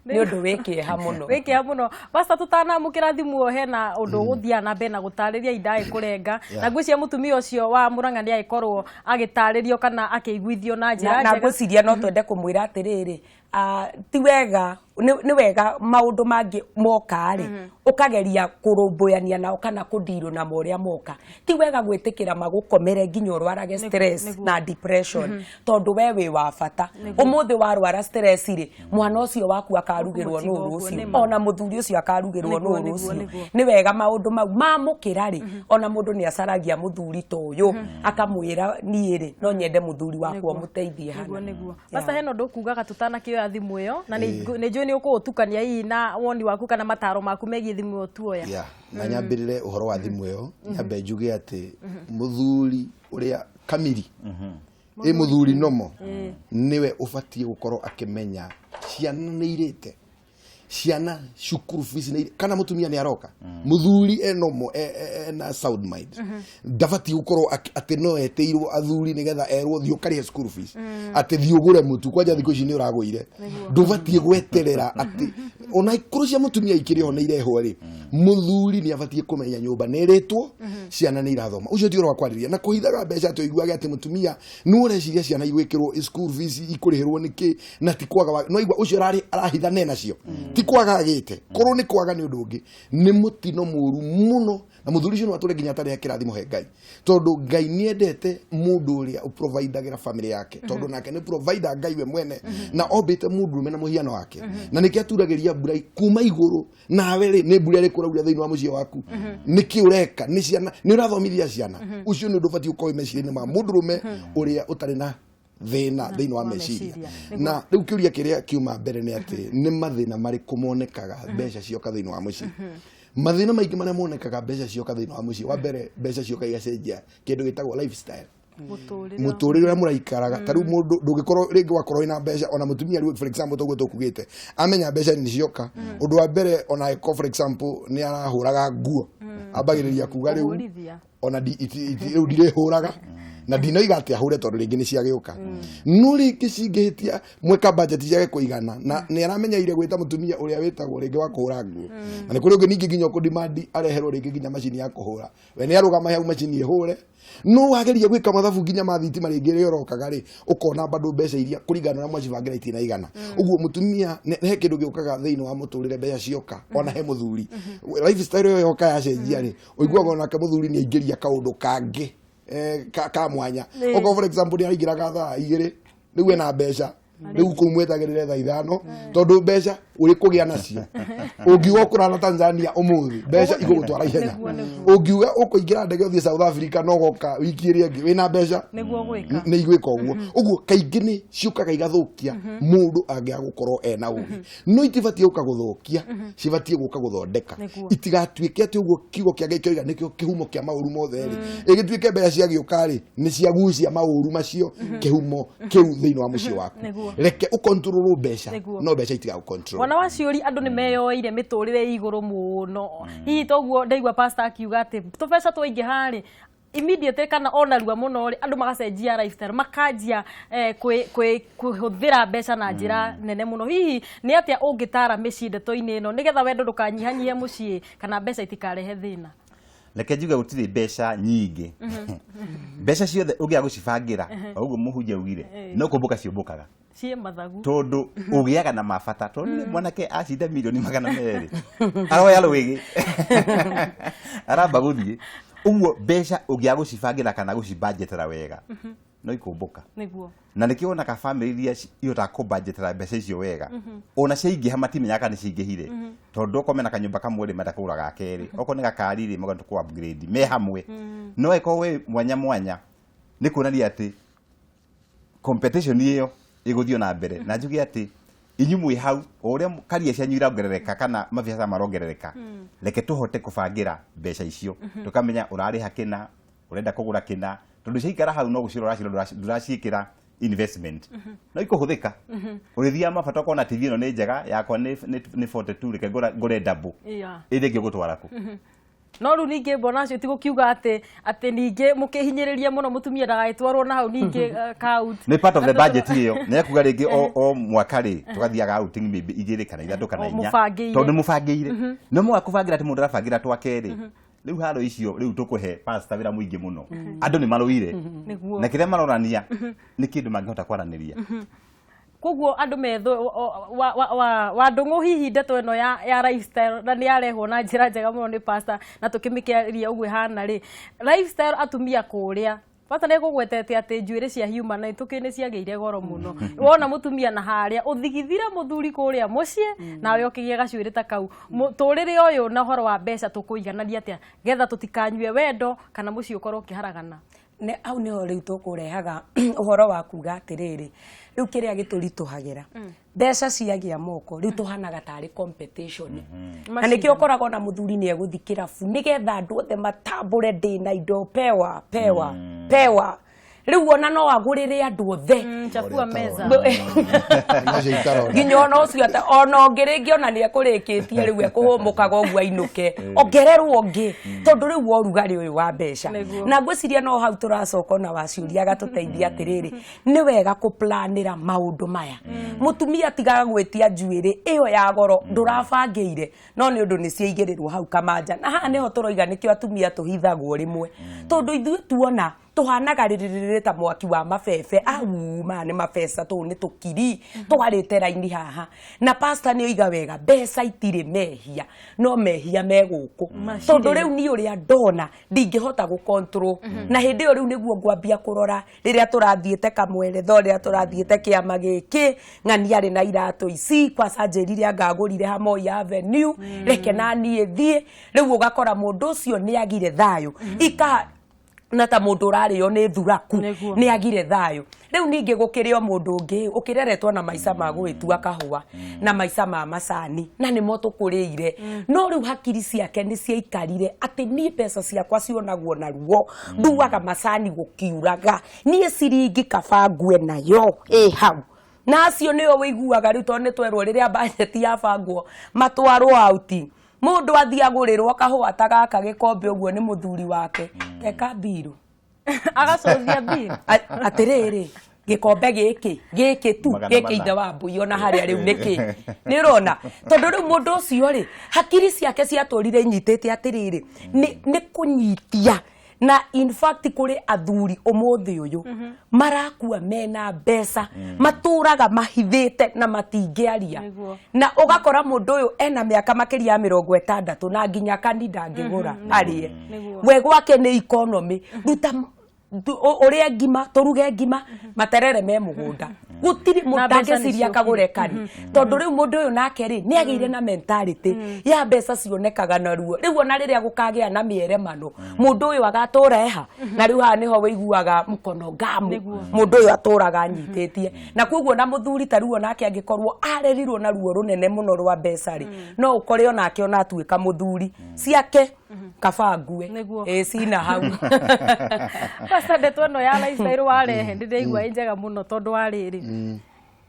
Nĩ ũndũ wĩ kĩeha mũno. Wĩ kĩeha mũno. Pastor, tũtanamũkĩra thimũ ĩyo, hena ũndũ ũgũthiaga na mbere na gũtarĩria indaĩ kũrenga, na ngwĩciria mũtumia ũcio wa Murang'a nĩ agĩkorwo agĩtarĩrio kana akĩiguithio na njĩra na njega. Ngwĩciria no twende kũmwĩra atĩrĩrĩ, ti wega, nĩ wega maũndũ mangĩ moka rĩ, ũkageria kũrũmbũyania nao kana kũndirwo na ũrĩa moka. Ti wega gwĩtĩkĩra magũkomere nginya ũrwarage stress na depression, tondũ we wĩ wa bata. Ũmũthĩ warwara stress rĩ, mwana ũcio waku akarugĩrwo nũ rũciũ, ona mũthuri ũcio akarugĩrwo nũ rũciũ. Nĩ wega maũndũ mau mamũkĩra rĩ, ona mũndũ nĩ acaragia mũthuri ta ũyũ akamwĩra, niĩ rĩ, no nyende mũthuri wakwa ũmũteithie hana. Nĩguo. Pastor, hena ũndũ ũkugaga tũtanakĩoya thimũ ĩyo, na nĩ njũĩ nĩ ũkũũtukania hihi na woni waku kana mataro maku megiĩ thimũ ĩyo tuoya. Na nyambĩrĩre ũhoro wa thimũ ĩyo, nyambe njuge atĩ mũthuri ũrĩa kamiri ĩ mũthuri nomo nĩwe ũbatiĩ gũkorwo akĩmenya ciana nĩ irĩte, ciana cukuru fees nĩ, kana mũtumia nĩ aroka. Mũthuri enomo ena sound mind ndabatiĩ gũkorwo atĩ no etĩirwo athuri nĩgetha erwo thiĩ ũkarĩhe school fees, atĩ thiĩ ũgũre mũtu, kwanja thikũ ici nĩ ũragũire. Ndũbatiĩ gweterera atĩ ona ikũrũ cia mũtumia ikĩrĩ ho nĩ irehwo rĩ, mũthuri nĩ abatiĩ kũmenya nyũmba nĩ ĩrĩtwo, ciana nĩ irathoma. Ũcio ti ũhoro wa kwarĩria na kũhithaga mbeca atĩ ũiguage atĩ mũtumia nĩ ũreciria ciana igwĩkĩrwo school fees ikũrĩhĩrwo nĩkĩ, na ti kwaga no igua ũcio arahitha ne nacio, ti kwaga agĩte korwo nĩ kwaga nĩ ũndũ ũngĩ, nĩ mũtino mũru mũno. Na mũthuri ũcio no atũre nginya atarĩ kĩrathimo he Ngai, tondũ Ngai nĩ endete mũndũ ũrĩa ũprovidagĩra family yake, tondũ nake nĩ provider Ngai we mwene, na ombĩte mũndũrũme na mũhiano wake, na nĩkĩo aturagĩria mbura kuma igũrũ. Nawe rĩ, nĩ mbura ĩrĩkũ ũrauria thĩinĩ wa mũciĩ waku? Nĩkĩ ũreka? Nĩ ciana nĩ ũrathomithia ciana? Ũcio nĩ ũndũ ũbatiĩ ũkorwo wĩ meciria-inĩ ma mũndũrũme ũrĩa ũtarĩ na thĩna thĩinĩ wa meciria. Na rĩu kĩũria kĩrĩa kiuma mbere nĩ atĩ nĩ mathĩna marĩkũ monekaga mbeca cioka thĩinĩ wa mũciĩ? Mathĩna maingĩ marĩa monekaga mbeca cioka thĩinĩ wa mũciĩ, wa mbere, mbeca cioka igacenjia kĩndũ gĩtagwo lifestyle, mũtũrĩre ũrĩa mũraikaraga. Ta rĩu mũndũ ndũngĩkorwo rĩngĩ wakorwo wĩna mbeca, ona mũtumia rĩu, for example, toguo tũkugĩte, amenya mbeca nĩ cioka, ũndũ wa mbere, ona angĩkorwo, for example, nĩ arahũraga nguo, ambagĩrĩria kuga rĩu ona rĩu ndirĩhũraga, na ndinoiga atĩ ahũre tondũ rĩngĩ nĩ ciagĩũka. No rĩngĩ cingĩhĩtia mweka budget ciage kũigana, na nĩ aramenyeire gwĩta mũtumia ũrĩa wĩtagwo rĩngĩ wa kũhũra nguo, na nĩ kũrĩ ũngĩ ningĩ nginya ũkũdimandi areherwo rĩngĩ nginya macini ya kũhũra, we nĩ arũgama hau macini ĩhũre. No wageria gwĩka mathabu nginya ma thitima rĩngĩ rĩrĩa ũrokaga rĩ, ũkona bado mbeca iria kũringana na ũrĩa mwacibangĩra itinaigana. Ũguo mũtumia he kĩndũ gĩũkaga thĩinĩ wa mũtũrĩre mbeca cioka, ona he mũthuri lifestyle ĩyo yoka yacenjia rĩ, ũiguaga onake mũthuri nĩ aingĩria kaũndũ kangĩ ka mwanya. Okorwo, for example, nĩ araingĩraga thaa 2, rĩu ena mbeca, rĩu kũu mwetagĩrĩre thaa 5, tondũ mbeca ũrĩ kũgĩa nacio. Ũngiuga ũkũrara Tanzania ũmũthĩ, mbeca igũgũtwara ihenya. Ũngiuga ũkũingĩra ndege ũthiĩ South Africa no goka wiki ĩrĩa ĩngĩ, wĩna mbeca nĩ igwĩka ũguo. Ũguo kaingĩ nĩ ciũkaga igathũkia mũndũ angĩaga gũkorwo ena ũgĩ, no itibatiĩ gũka gũthũkia, cibatiĩ gũka gũthondeka. Itigatuĩke atĩ ũguo kiugo kĩa Ngai kĩoiga nĩkĩo kĩhumo kĩa maũru mothe rĩ, ĩgĩtuĩke mbeca ciagĩũka rĩ, nĩ ciagucia maũru macio kĩhumo kĩu thĩinĩ wa mũciĩ waku. Reke ũkontrolwo mbeca, no mbeca itigagũkontrol. Mwana wa ciũri, andũ nĩ meyoeire mĩtũrĩre igũrũ mũno. Hihi toguo ndaigua pastor akiuga atĩ tũbeca twaingĩha rĩ, immediately kana ona rua mũno rĩ, andũ magacenjia lifestyle, makanjia kũhũthĩra mbeca na njĩra nene mũno. Hihi nĩ atĩa ũngĩtara mĩciĩ ndeto-inĩ ĩno nĩgetha wendo ndũkanyihanyihie mũciĩ kana mbeca itikarehe thĩna? Reke njuge gũtirĩ mbeca nyingĩ. Mbeca ciothe ũngĩaga gũcibangĩra, o ũguo mũhunjia augire, no kũmbũka ciũmbũkaga. Ciĩ mathagu. Tondũ ũgĩaga na mabata, tondũ mwanake acinda 200,000,000 aroya rwĩgĩ aramba gũthiĩ. Ũguo mbeca ũngĩaga gũcibangĩra kana gũcibudgetera wega no ikũmbũka. Nĩguo. Na nĩkĩo wonaga family iria ihotaga kũbudgetera mbeca icio wega ona ciaingĩha matimenyaga kana nĩciingĩhire, tondũ okorwo mena kanyũmba kamwe rĩ, menda kũgũra ga kerĩ, okorwo nĩ gakari rĩ, magenda kũ upgrade me hamwe. No ĩkorwo wĩ mwanya mwanya, nĩ kuonania atĩ competition ĩyo ĩgũthiĩ na mbere. Na njuge atĩ inyuĩ mwĩ hau, o ũrĩa karia cianyu irongerereka kana mabiacara marongerereka, reke tũhote kũbangĩra mbeca icio, tũkamenya ũrarĩha kĩna, ũrenda kũgũra kĩna, tondũ ciaikara hau no gũcirora cirora, ndũraciĩkĩra investment, no ikũhũthĩka. Ũrĩthiaga mabata ũkona TV ĩno nĩ njega, yakwa nĩ 42, reke ngũre double. Ĩrĩa ĩngĩ ũgũtwara kũ? No rĩu ningĩ mbona acio ti gũkiuga atĩ ningĩ mũkĩhinyĩrĩria mũno mũtumia ndagagĩtwarwo na hau ningĩ count. Nĩ part of the budget ĩyo, nĩ ekuga rĩngĩ o mwaka rĩ, tũgathiaga outing maybe 2 kana 3 kana 4. Mũbangĩire. Tondũ nĩ mũbangĩire. No mwaga kũbangĩra atĩ mũndũ arabangĩra twa kerĩ. Rĩu haro icio rĩu tũkũhe pastor wĩra mũingĩ mũno. Andũ nĩ marũire. Na kĩrĩa marorania nĩ kĩndũ mangĩhota kwaranĩria. Koguo andũ methwo wa ndũng'ũ, hihi ndeto ĩno ya lifestyle na nĩ yarehwo na njĩra njega mũno nĩ pastor, na tũkĩmĩkĩaria ũguo ĩhana rĩ, lifestyle atumia kũrĩa bata nĩ kũgwetete atĩ njuĩrĩ cia human nĩ tũkĩ nĩ ciagĩire goro mũno. Wona mũtumia na harĩa ũthigithire mũthuri kũrĩa mũciĩ, nawe ũkĩgĩa gacuĩrĩ ta kau. Mũtũrĩre ũyũ na ũhoro wa mbeca tũkũiganania atĩa getha tũtikanyue wendo kana mũciĩ ũkorwo ũkĩharagana? Nĩ hau nĩho rĩu tũkũrehaga ũhoro wa kuga atĩrĩrĩ, rĩu kĩrĩa gĩtũritũhagĩra, mbeca ciagĩa moko rĩu tũhanaga tarĩ competition. Na nĩkĩo ũkoraga ona mũthuri nĩ egũthi kĩrabu nĩgetha andũ othe matambũre ndĩna indo, pewa pewa pewa. Rĩu ona no agũrĩre andũ othe. Chafua meza. Nginya ona ũcio ona ũngĩ rĩngĩ ona nĩ ekũrĩkĩtie rĩu ekũhũmũkaga ũguo ainũke, ongererwo ũngĩ, tondũ rĩu ũrugarĩ ũyũ wa mbeca. Na ngwĩciria no hau tũracoka ona waciũria agatũteithia atĩrĩrĩ, nĩ wega kũplanĩra maũndũ maya. Mũtumia tigaga gwĩtia njuĩrĩ ĩyo ya goro ndũrabangĩire, no nĩ ũndũ nĩ ciaigĩrĩrwo hau kamanja. Na haha nĩho tũroiga nĩkĩo atumia tũhithagwo rĩmwe, tondũ ithuĩ tuona tuhanaga rĩrĩrĩrĩ ta mwaki wa mabebe, au maya nĩ mabeca, tũũ nĩ tũkiri twarĩte raini haha. Na pastor nĩ oiga wega, mbeca itirĩ mehia, no mehia me gũkũ, tondũ rĩu niĩ ũrĩa ndona ndingĩhota gũ control. Na hĩndĩ ĩyo rĩu nĩguo ngwambia kũrora rĩrĩa tũrathiĩte kamweretho, rĩrĩa tũrathiĩte kĩama gĩkĩ, ng'ani arĩ na iratũ ici, kwaca njĩrire anga agũrire ha Moi Avenue, reke na niĩ thiĩ. Rĩu ũgakora mũndũ ũcio nĩ agire thayũ, ika na ta mũndũ ũrarĩo nĩ thuraku nĩ agire thayũ. Rĩu ningĩ gũkĩrĩ o mũndũ ũngĩ ũkĩreretwo na maica ma gwĩtua kahũa na maica ma macani, na nĩmo tũkũrĩire, no rĩu hakiri ciake nĩ ciaikarire atĩ niĩ mbeca ciakwa cionagwo na ruo, nduaga macani gũkiuraga, niĩ ciringi kaba ngue nayo ĩ hau. Na acio nĩo wĩiguaga rĩu, tondũ nĩ twerwo rĩrĩa budget yabangwo matwarwo outing, mũndũ athiĩ agũrĩrwo kahũa ta gaka gĩkombe ũguo nĩ mũthuri wake, teka mbiru agacũthia mbiru. Atĩrĩrĩ, gĩkombe gĩkĩ gĩkĩ tu gĩkĩ ithe wa mbui ona harĩa rĩu nĩkĩ nĩ ũrona, tondũ rĩu mũndũ ũcio rĩ hakiri ciake ciatũrire inyitĩte atĩrĩrĩ nĩ kũnyitia. Na in fact kũrĩ athuri ũmũthĩ ũyũ marakua mena mbeca, matũraga mahithĩte na matingĩaria. Na ũgakora mũndũ ũyũ ena mĩaka makĩria ya 60 na nginya kani ndangĩgũra arĩe. We gwake nĩ economy, ruta ũrĩe ngima, tũruge ngima, materere me mũgũnda, gũtirĩ mũndũ angĩciria akagũre kani, tondũ rĩu mũndũ ũyũ nake rĩ nĩ agĩire na mentality ya mbeca cionekaga na ruo. Rĩu ona rĩrĩa gũkagĩa na mĩeremano, mũndũ ũyũ agatũra eha. Na rĩu haha nĩho wĩiguaga mkono ngamu, mũndũ ũyũ atũraga anyitĩtie. Na koguo na mũthuri ta rĩu onake angĩkorwo arerirwo na ruo rũnene mũno rwa mbeca rĩ, no ũkore onake ona atuĩka mũthuri ciake kaba ngue ĩ cina hau. Pastor, ndeto ĩno ya lifestyle warehe ndĩraigua ĩ njega mũno, tondũ wa rĩrĩ,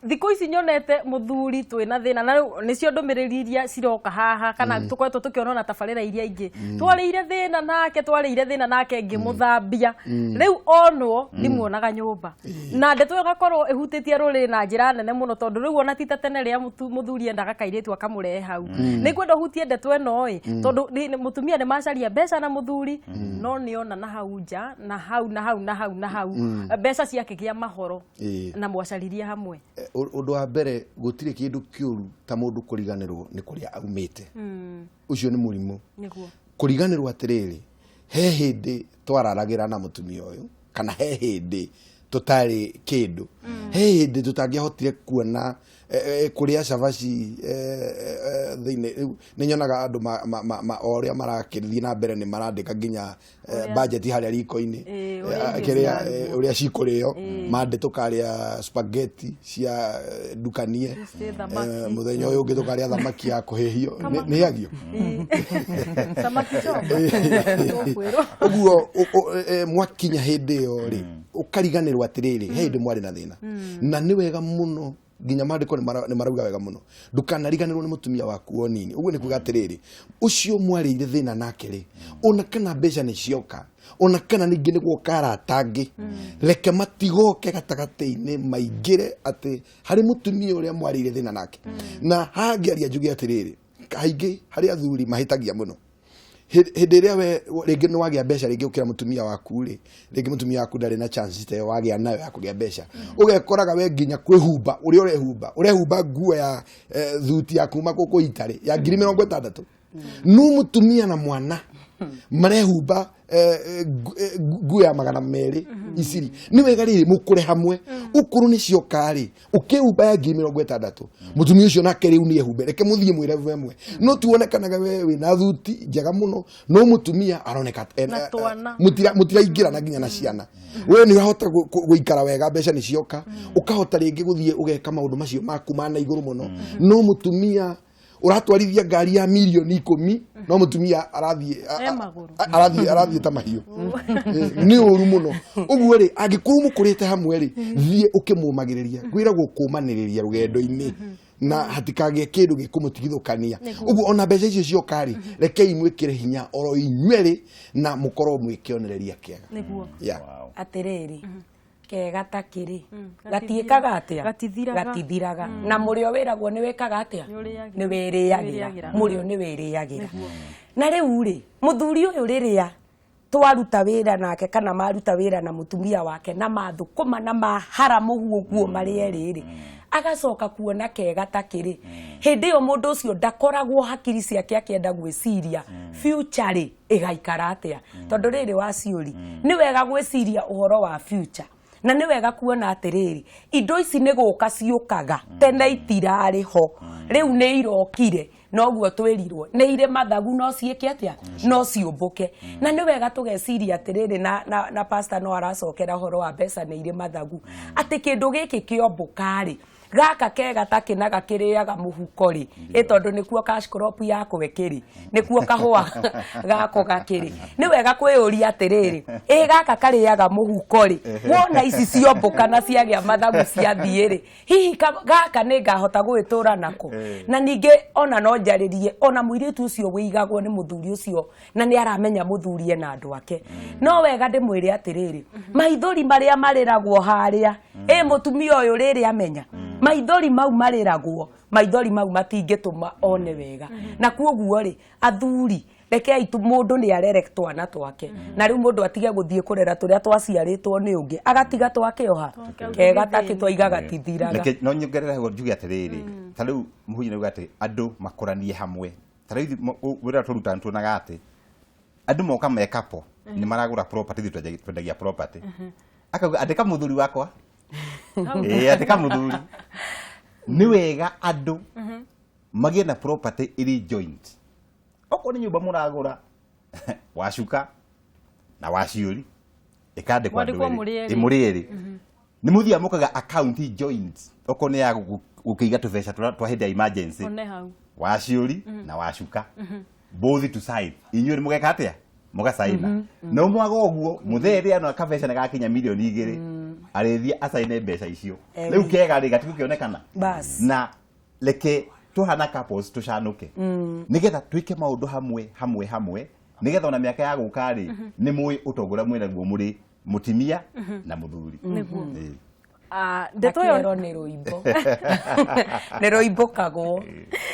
thikũ ici nyonete mũthuri twĩna thĩna, na rĩu nĩcio ndũmĩrĩri iria ciroka haha kana tũkoretwo tũkĩona na tabarĩra iria ingĩ, twarĩire thĩna nake, twarĩire thĩna nake ngĩmũthambia, rĩu onwo ndimuonaga nyũmba. Na ndeto ĩyo ĩgakorwo ĩhutĩtie rũrĩrĩ na njĩra nene mũno, tondũ rĩu ona ti ta tene rĩrĩa mũthuri endaga kairĩtu akamũrehe hau. Nĩ ngwenda ũhutie ndeto ĩno ĩ, tondũ mũtumia nĩ macaria mbeca na mũthuri, no nĩona na hau nja na hau na hau na hau na hau mbeca ciakĩgĩa mahoro na mwacaririe hamwe. Ũndũ wa mbere, gũtirĩ kĩndũ kĩũru ta mũndũ kũriganĩrwo nĩ kũrĩa aumĩte. Ũcio nĩ mũrimũ. Kũriganĩrwo atĩrĩrĩ, He hĩndĩ twararagĩra na mũtumia ũyũ, kana he hĩndĩ tũtarĩ kĩndũ, he hĩndĩ tũtangĩahotire kuona kũrĩa cabaci thĩinĩ. Rĩu nĩ nyonaga andũ o ũrĩa marakĩthiĩ na mbere nĩ marandĩka nginya budget harĩa riko-inĩ, ũrĩa irio kĩrĩa cirarugwo. Ũrĩa cikũrĩo mande tũkarĩa spaghetti cia ndukanie, Tuesday thamaki. Mũthenya ũyũ ũngĩ tũkarĩa thamaki ya kũhĩhio. Nĩ hĩagio. Samaki choma. Tũkwĩrwo. Ũguo mwakinya hĩndĩ ĩyo rĩ, ũkariganĩrwo atĩrĩrĩ, he hĩndĩ mwarĩ na thĩna. Na nĩ wega mũno, nginya maandĩko nĩ marauga wega mũno, ndũkanariganĩrwo nĩ mũtumia waku o nini. Ũguo nĩ kuga atĩrĩrĩ, ũcio mwarĩire thĩna nake rĩ, ona kana mbeca nĩ cioka, ona kana ningĩ nĩ guoka arata angĩ, reke matigoke gatagatĩ-inĩ maingĩre atĩ harĩ mũtumia ũrĩa mwarĩire thĩna nake. Na haha ngĩaria njuge atĩrĩrĩ, kaingĩ harĩ athuri mahĩtagia mũno. Hĩndĩ ĩrĩa we rĩngĩ nĩ wagĩa mbeca rĩngĩ ũkĩra mũtumia waku rĩ, rĩngĩ mũtumia waku ndarĩ na chance ta ĩyo wagĩa nayo ya kũgĩa mbeca, ũgekoraga we nginya kwĩhumba ũrĩa ũrehumba, ũrehumba nguo ya thuti ya kuma gũkũ itarĩ ya 60,000, no mũtumia na mwana marehumba nguo ya 200 iciri. Nĩ wega rĩrĩ mũkũre hamwe, ũkũrũ nĩ cioka rĩ, ũkĩhumba ya 60,000, mũtumia ũcio nake rĩu nĩ ehumbe. Reke mũthiĩ mwĩre ĩmwe, no tuonekanaga we wĩna thuti njega mũno, no mũtumia aroneka Na twana. Mũtiraingĩrana nginya na ciana. We nĩ ũrahota gũikara wega, mbeca nĩ cioka, ũkahota rĩngĩ gũthiĩ ũgeka maũndũ macio maku ma na igũrũ mũno, no mũtumia ũratwarithia ngari ya 10 mirioni, no mũtumia arathiĩ E magũrũ. Arathiĩ ta mahiũ. Nĩ ũru mũno. Ũguo rĩ, angĩkorwo mũkũrĩte hamwe rĩ, thiĩ ũkĩmũmagĩrĩria, kwĩragwo kũmanĩrĩria rũgendo-inĩ na hatikagĩe kĩndũ gĩkũmũtigithũkania. Ũguo ona mbeca icio cioka rĩ, rekei mwĩkĩre hinya oro inyuerĩ na mũkorwo mwĩ kĩonereria kĩega. Nĩguo. Yeah. Atĩrĩrĩ, kega ta kĩrĩ gatiĩkaga atĩa? Gatithiraga. Gatithiraga. Na mũrĩo wĩragwo nĩ wĩkaga atĩa? Nĩũrĩagĩra. Nĩ wĩrĩagĩra. Nĩwĩrĩagĩra. Mũrĩo nĩ wĩrĩagĩra. Na rĩu rĩ, mũthuri ũyũ rĩrĩa twaruta wĩra nake kana maruta wĩra na mũtumia wake na mathũkũma na mahara mũhu ũguo marĩ erĩ rĩ, agacoka kuona kega ta kĩrĩ, hĩndĩ ĩyo mũndũ ũcio ndakoragwo hakiri ciake akĩenda gwĩciria future rĩ ĩgaikara atĩa. Tondũ rĩrĩ waciũri, nĩ wega gwĩciria ũhoro wa future, na nĩ wega kuona atĩrĩrĩ, indo ici nĩ gũka ciũkaga, tene itirarĩ ho, rĩu nĩ irokire. Noguo twĩrirwo nĩ irĩ mathagu, no ciĩke atĩa? No ciũmbũke. Na nĩ wega tũgeciria atĩrĩrĩ, na pastor no aracokera ũhoro wa mbeca nĩ irĩ mathagu, atĩ kĩndũ gĩkĩ kĩombũka rĩ, gaka kega ta kĩnaga kĩrĩaga mũhuko rĩ, ĩ tondũ nĩkuo cash crop yakwa ĩkĩrĩ, nĩkuo kahũa gako gakĩrĩ. Nĩ wega kwĩyũria atĩrĩrĩ, ĩ gaka karĩaga mũhuko rĩ, wona ici ciombũka na ciagĩa mathagu ciathiĩ rĩ, hihi gaka nĩ ngahota gwĩtũra nako? Na ningĩ ona no njarĩrie ona mũirĩtu ũcio wĩigagwo nĩ mũthuri ũcio na nĩ aramenya mũthuri ena andũ ake, no wega ndĩmwĩre atĩrĩrĩ, maithori marĩa marĩragwo harĩa ĩ mũtumia ũyũ rĩrĩ amenya maithori mau marĩragwo, maithori mau matingĩtũma one wega. Na kuoguo rĩ, athuri, rekei tu mũndũ nĩ arere twana twake, na rĩu mũndũ atige gũthiĩ kũrera tũrĩa twaciarĩtwo nĩ ũngĩ, agatiga twake oha kega takĩ twaiga gatithiraga. Reke no nyongerere hau njuge atĩrĩrĩ, ta rĩu mũhunjia nĩauga atĩ andũ makũranie hamwe. Ta rĩu wĩra tũrutaga nĩtuonaga atĩ andũ moka me couple nĩ maragũra property, ithuĩ twendagia property, akauga andĩka mũthuri wakwa, ĩĩ andĩka mũthuri. Nĩ wega andũ magĩe na property ĩrĩ joint. Okorwo nĩ nyũmba mũragũra, wacuka na waciũri, ĩkandĩkwo andũ Mwandĩkwo erĩ. mũrĩ erĩ. Ĩ, mũrĩ erĩ. Nĩ mũthiaga mũkaga account joint, okorwo nĩ ya gũkĩiga tũbeca twa hĩndĩ ya emergency. One hau. Waciũri na wacuka both to sign, inyuĩ nĩ mũgeka atĩa? Mũgacaina. No mwaga ũguo, mũthee rĩrĩa ona kabeca nĩ gakinya 2 mirioni arĩthiĩ acaine mbeca icio. Rĩu kega rĩ gatigũkĩonekana. Bas. Na reke tuhana couples tũcanũke nĩgetha twĩke maũndũ hamwe hamwe hamwe, nĩgetha ona mĩaka ya gũka rĩ, nĩ mũĩ ũtongo ũrĩa mwĩnaguo mũrĩ mũtimia na mũthuri. Nĩguo. Ĩĩ. Ah, ndeto ĩyo kĩero nĩ rũimbo nĩ rũimbũkagwo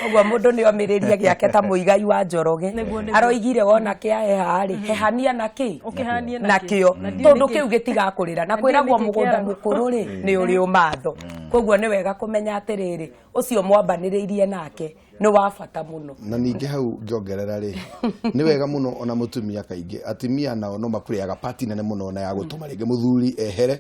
ũguo mũndũ nĩ omĩrĩria gĩake ta mũigai wa Njoroge. Nĩguo, nĩguo. Aroigire wona kĩaheha rĩ, hehania na kĩ? Ũkĩhanie nakĩo. Na ndiũĩ Tondũ nĩkĩ- kĩu gĩtigakũrĩra na Na ndiũĩ kwĩragwo nĩkĩ mũgũnda kĩeragwo. mũkũrũ rĩ, nĩ ũrĩ ũmatho. Koguo nĩ wega kũmenya atĩrĩrĩ, ũcio mwambanĩrĩirie nake Nĩ wa bata mũno. Na ningĩ hau ngĩongerera rĩ, nĩ wega mũno ona mũtumia, kaingĩ atumia nao no mapureaga part nene mũno na ya gũtũma rĩngĩ mũthuri ehere.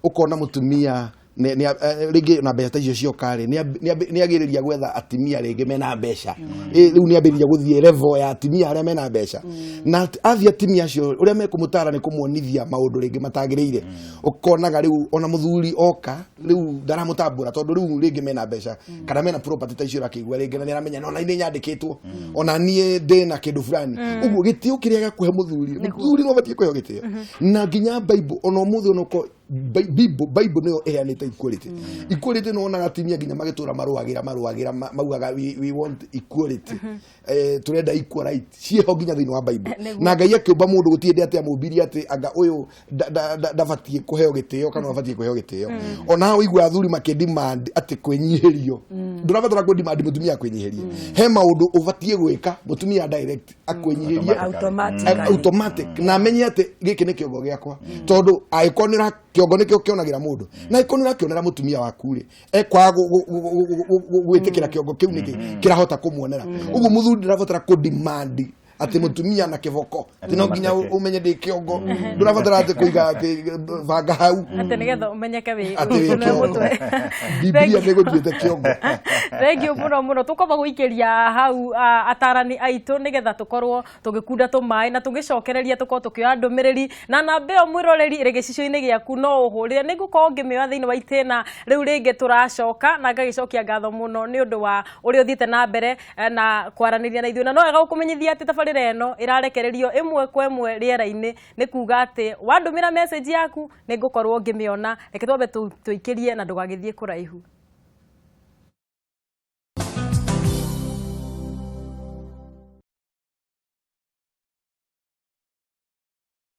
Ũkona mũtumia rĩngĩ na mbeca ta icio cioka rĩ, nĩ agĩrĩria gwetha atumia rĩngĩ mena mbeca. Rĩu nĩ ambĩrĩria gũthiĩ level ya atumia arĩa mena mbeca, na athiĩ atumia acio ũrĩa mekũmũtara nĩ kũmuonithia maũndũ rĩngĩ matagĩrĩire. Ũkonaga rĩu ona mũthuri oka rĩu ndaramũtambũra, tondũ rĩu rĩngĩ mena mbeca kana mena property ta icio ũrakĩigua rĩngĩ, na nĩ aramenya ona nĩ nyandĩkĩtwo, ona niĩ ndĩ na kĩndũ fulani. Ũguo gĩtĩo kĩrĩa gĩa kũhe mũthuri, mũthuri no abatiĩ kũheo gĩtĩo. Na nginya Bible ona ũmũthĩ ona Bible nĩyo ĩheanĩte equality. Equality nĩ wonaga atumia nginya magĩtũra marũagĩra maugaga we want equality, turenda equal right, ciĩho nginya thĩinĩ wa Bible. Na Ngai akĩũmba mũndũ gũtirĩ hĩndĩ atĩ amũmbirie atĩ anga ũyũ ndabatiĩ kũheo gĩtĩo kana abatiĩ kũheo gĩtĩo. Ona hau ũigua athuri makĩdemand atĩ kwĩnyihĩrio, ndũrabatara kũdemand mũtumia akwĩnyihĩrie. He maũndũ ũbatiĩ gwĩka mũtumia direct akwĩnyihĩrie. Automatically. Automatic, na amenye atĩ gĩkĩ nĩ kĩongo gĩakwa, tondũ angĩkorwo nĩ kĩongo nĩkĩo kĩonagĩra mũndũ, na angĩkorwo nĩ ũrakĩonera mũtumia waku rĩ, ekwaga gwĩtĩkĩra kĩongo kĩu nĩkĩ kĩrahota kũmuonera. Ũguo mũthuri ndĩrabatara kũ-demand atĩ mũtumia na kĩboko atĩ no nginya ũmenye ndĩ kĩongo. Ndũrabatara atĩ kũiga atĩ banga hau atĩ nĩgetha ũmenyeke wĩ atĩ wĩ nĩwe kĩongo. Mũtwe. Biblia nĩ gũtuĩte kĩongo. Thank you mũno mũno. Tũkwamba gũikĩria hau atarani aitũ nĩgetha tũkorwo tũgĩkunda tũmaĩ na tũgĩcokereria tũkorwo tũkĩoya ndũmĩrĩri na namba ĩyo mwĩroreri ĩrĩ gĩcicio-inĩ gĩaku, no ũhũrĩre, nĩ ngũkorwo ngĩmĩoya thĩinĩ wa itĩna rĩu rĩngĩ tũracoka. Na ngagĩcokia ngatho mũno nĩ ũndũ wa ũrĩa ũthiĩte na mbere na kwaranĩria na ithuĩ. Na no wega gũkũmenyithia atĩ tabarĩra ĩno ĩrarekererio ĩmwe kwa ĩmwe rĩera-inĩ, nĩ kuga atĩ wandũmĩra message yaku nĩ ngũkorwo ngĩmĩona. Reke twambe tũikĩrie na ndũgagĩthiĩ kũraihu.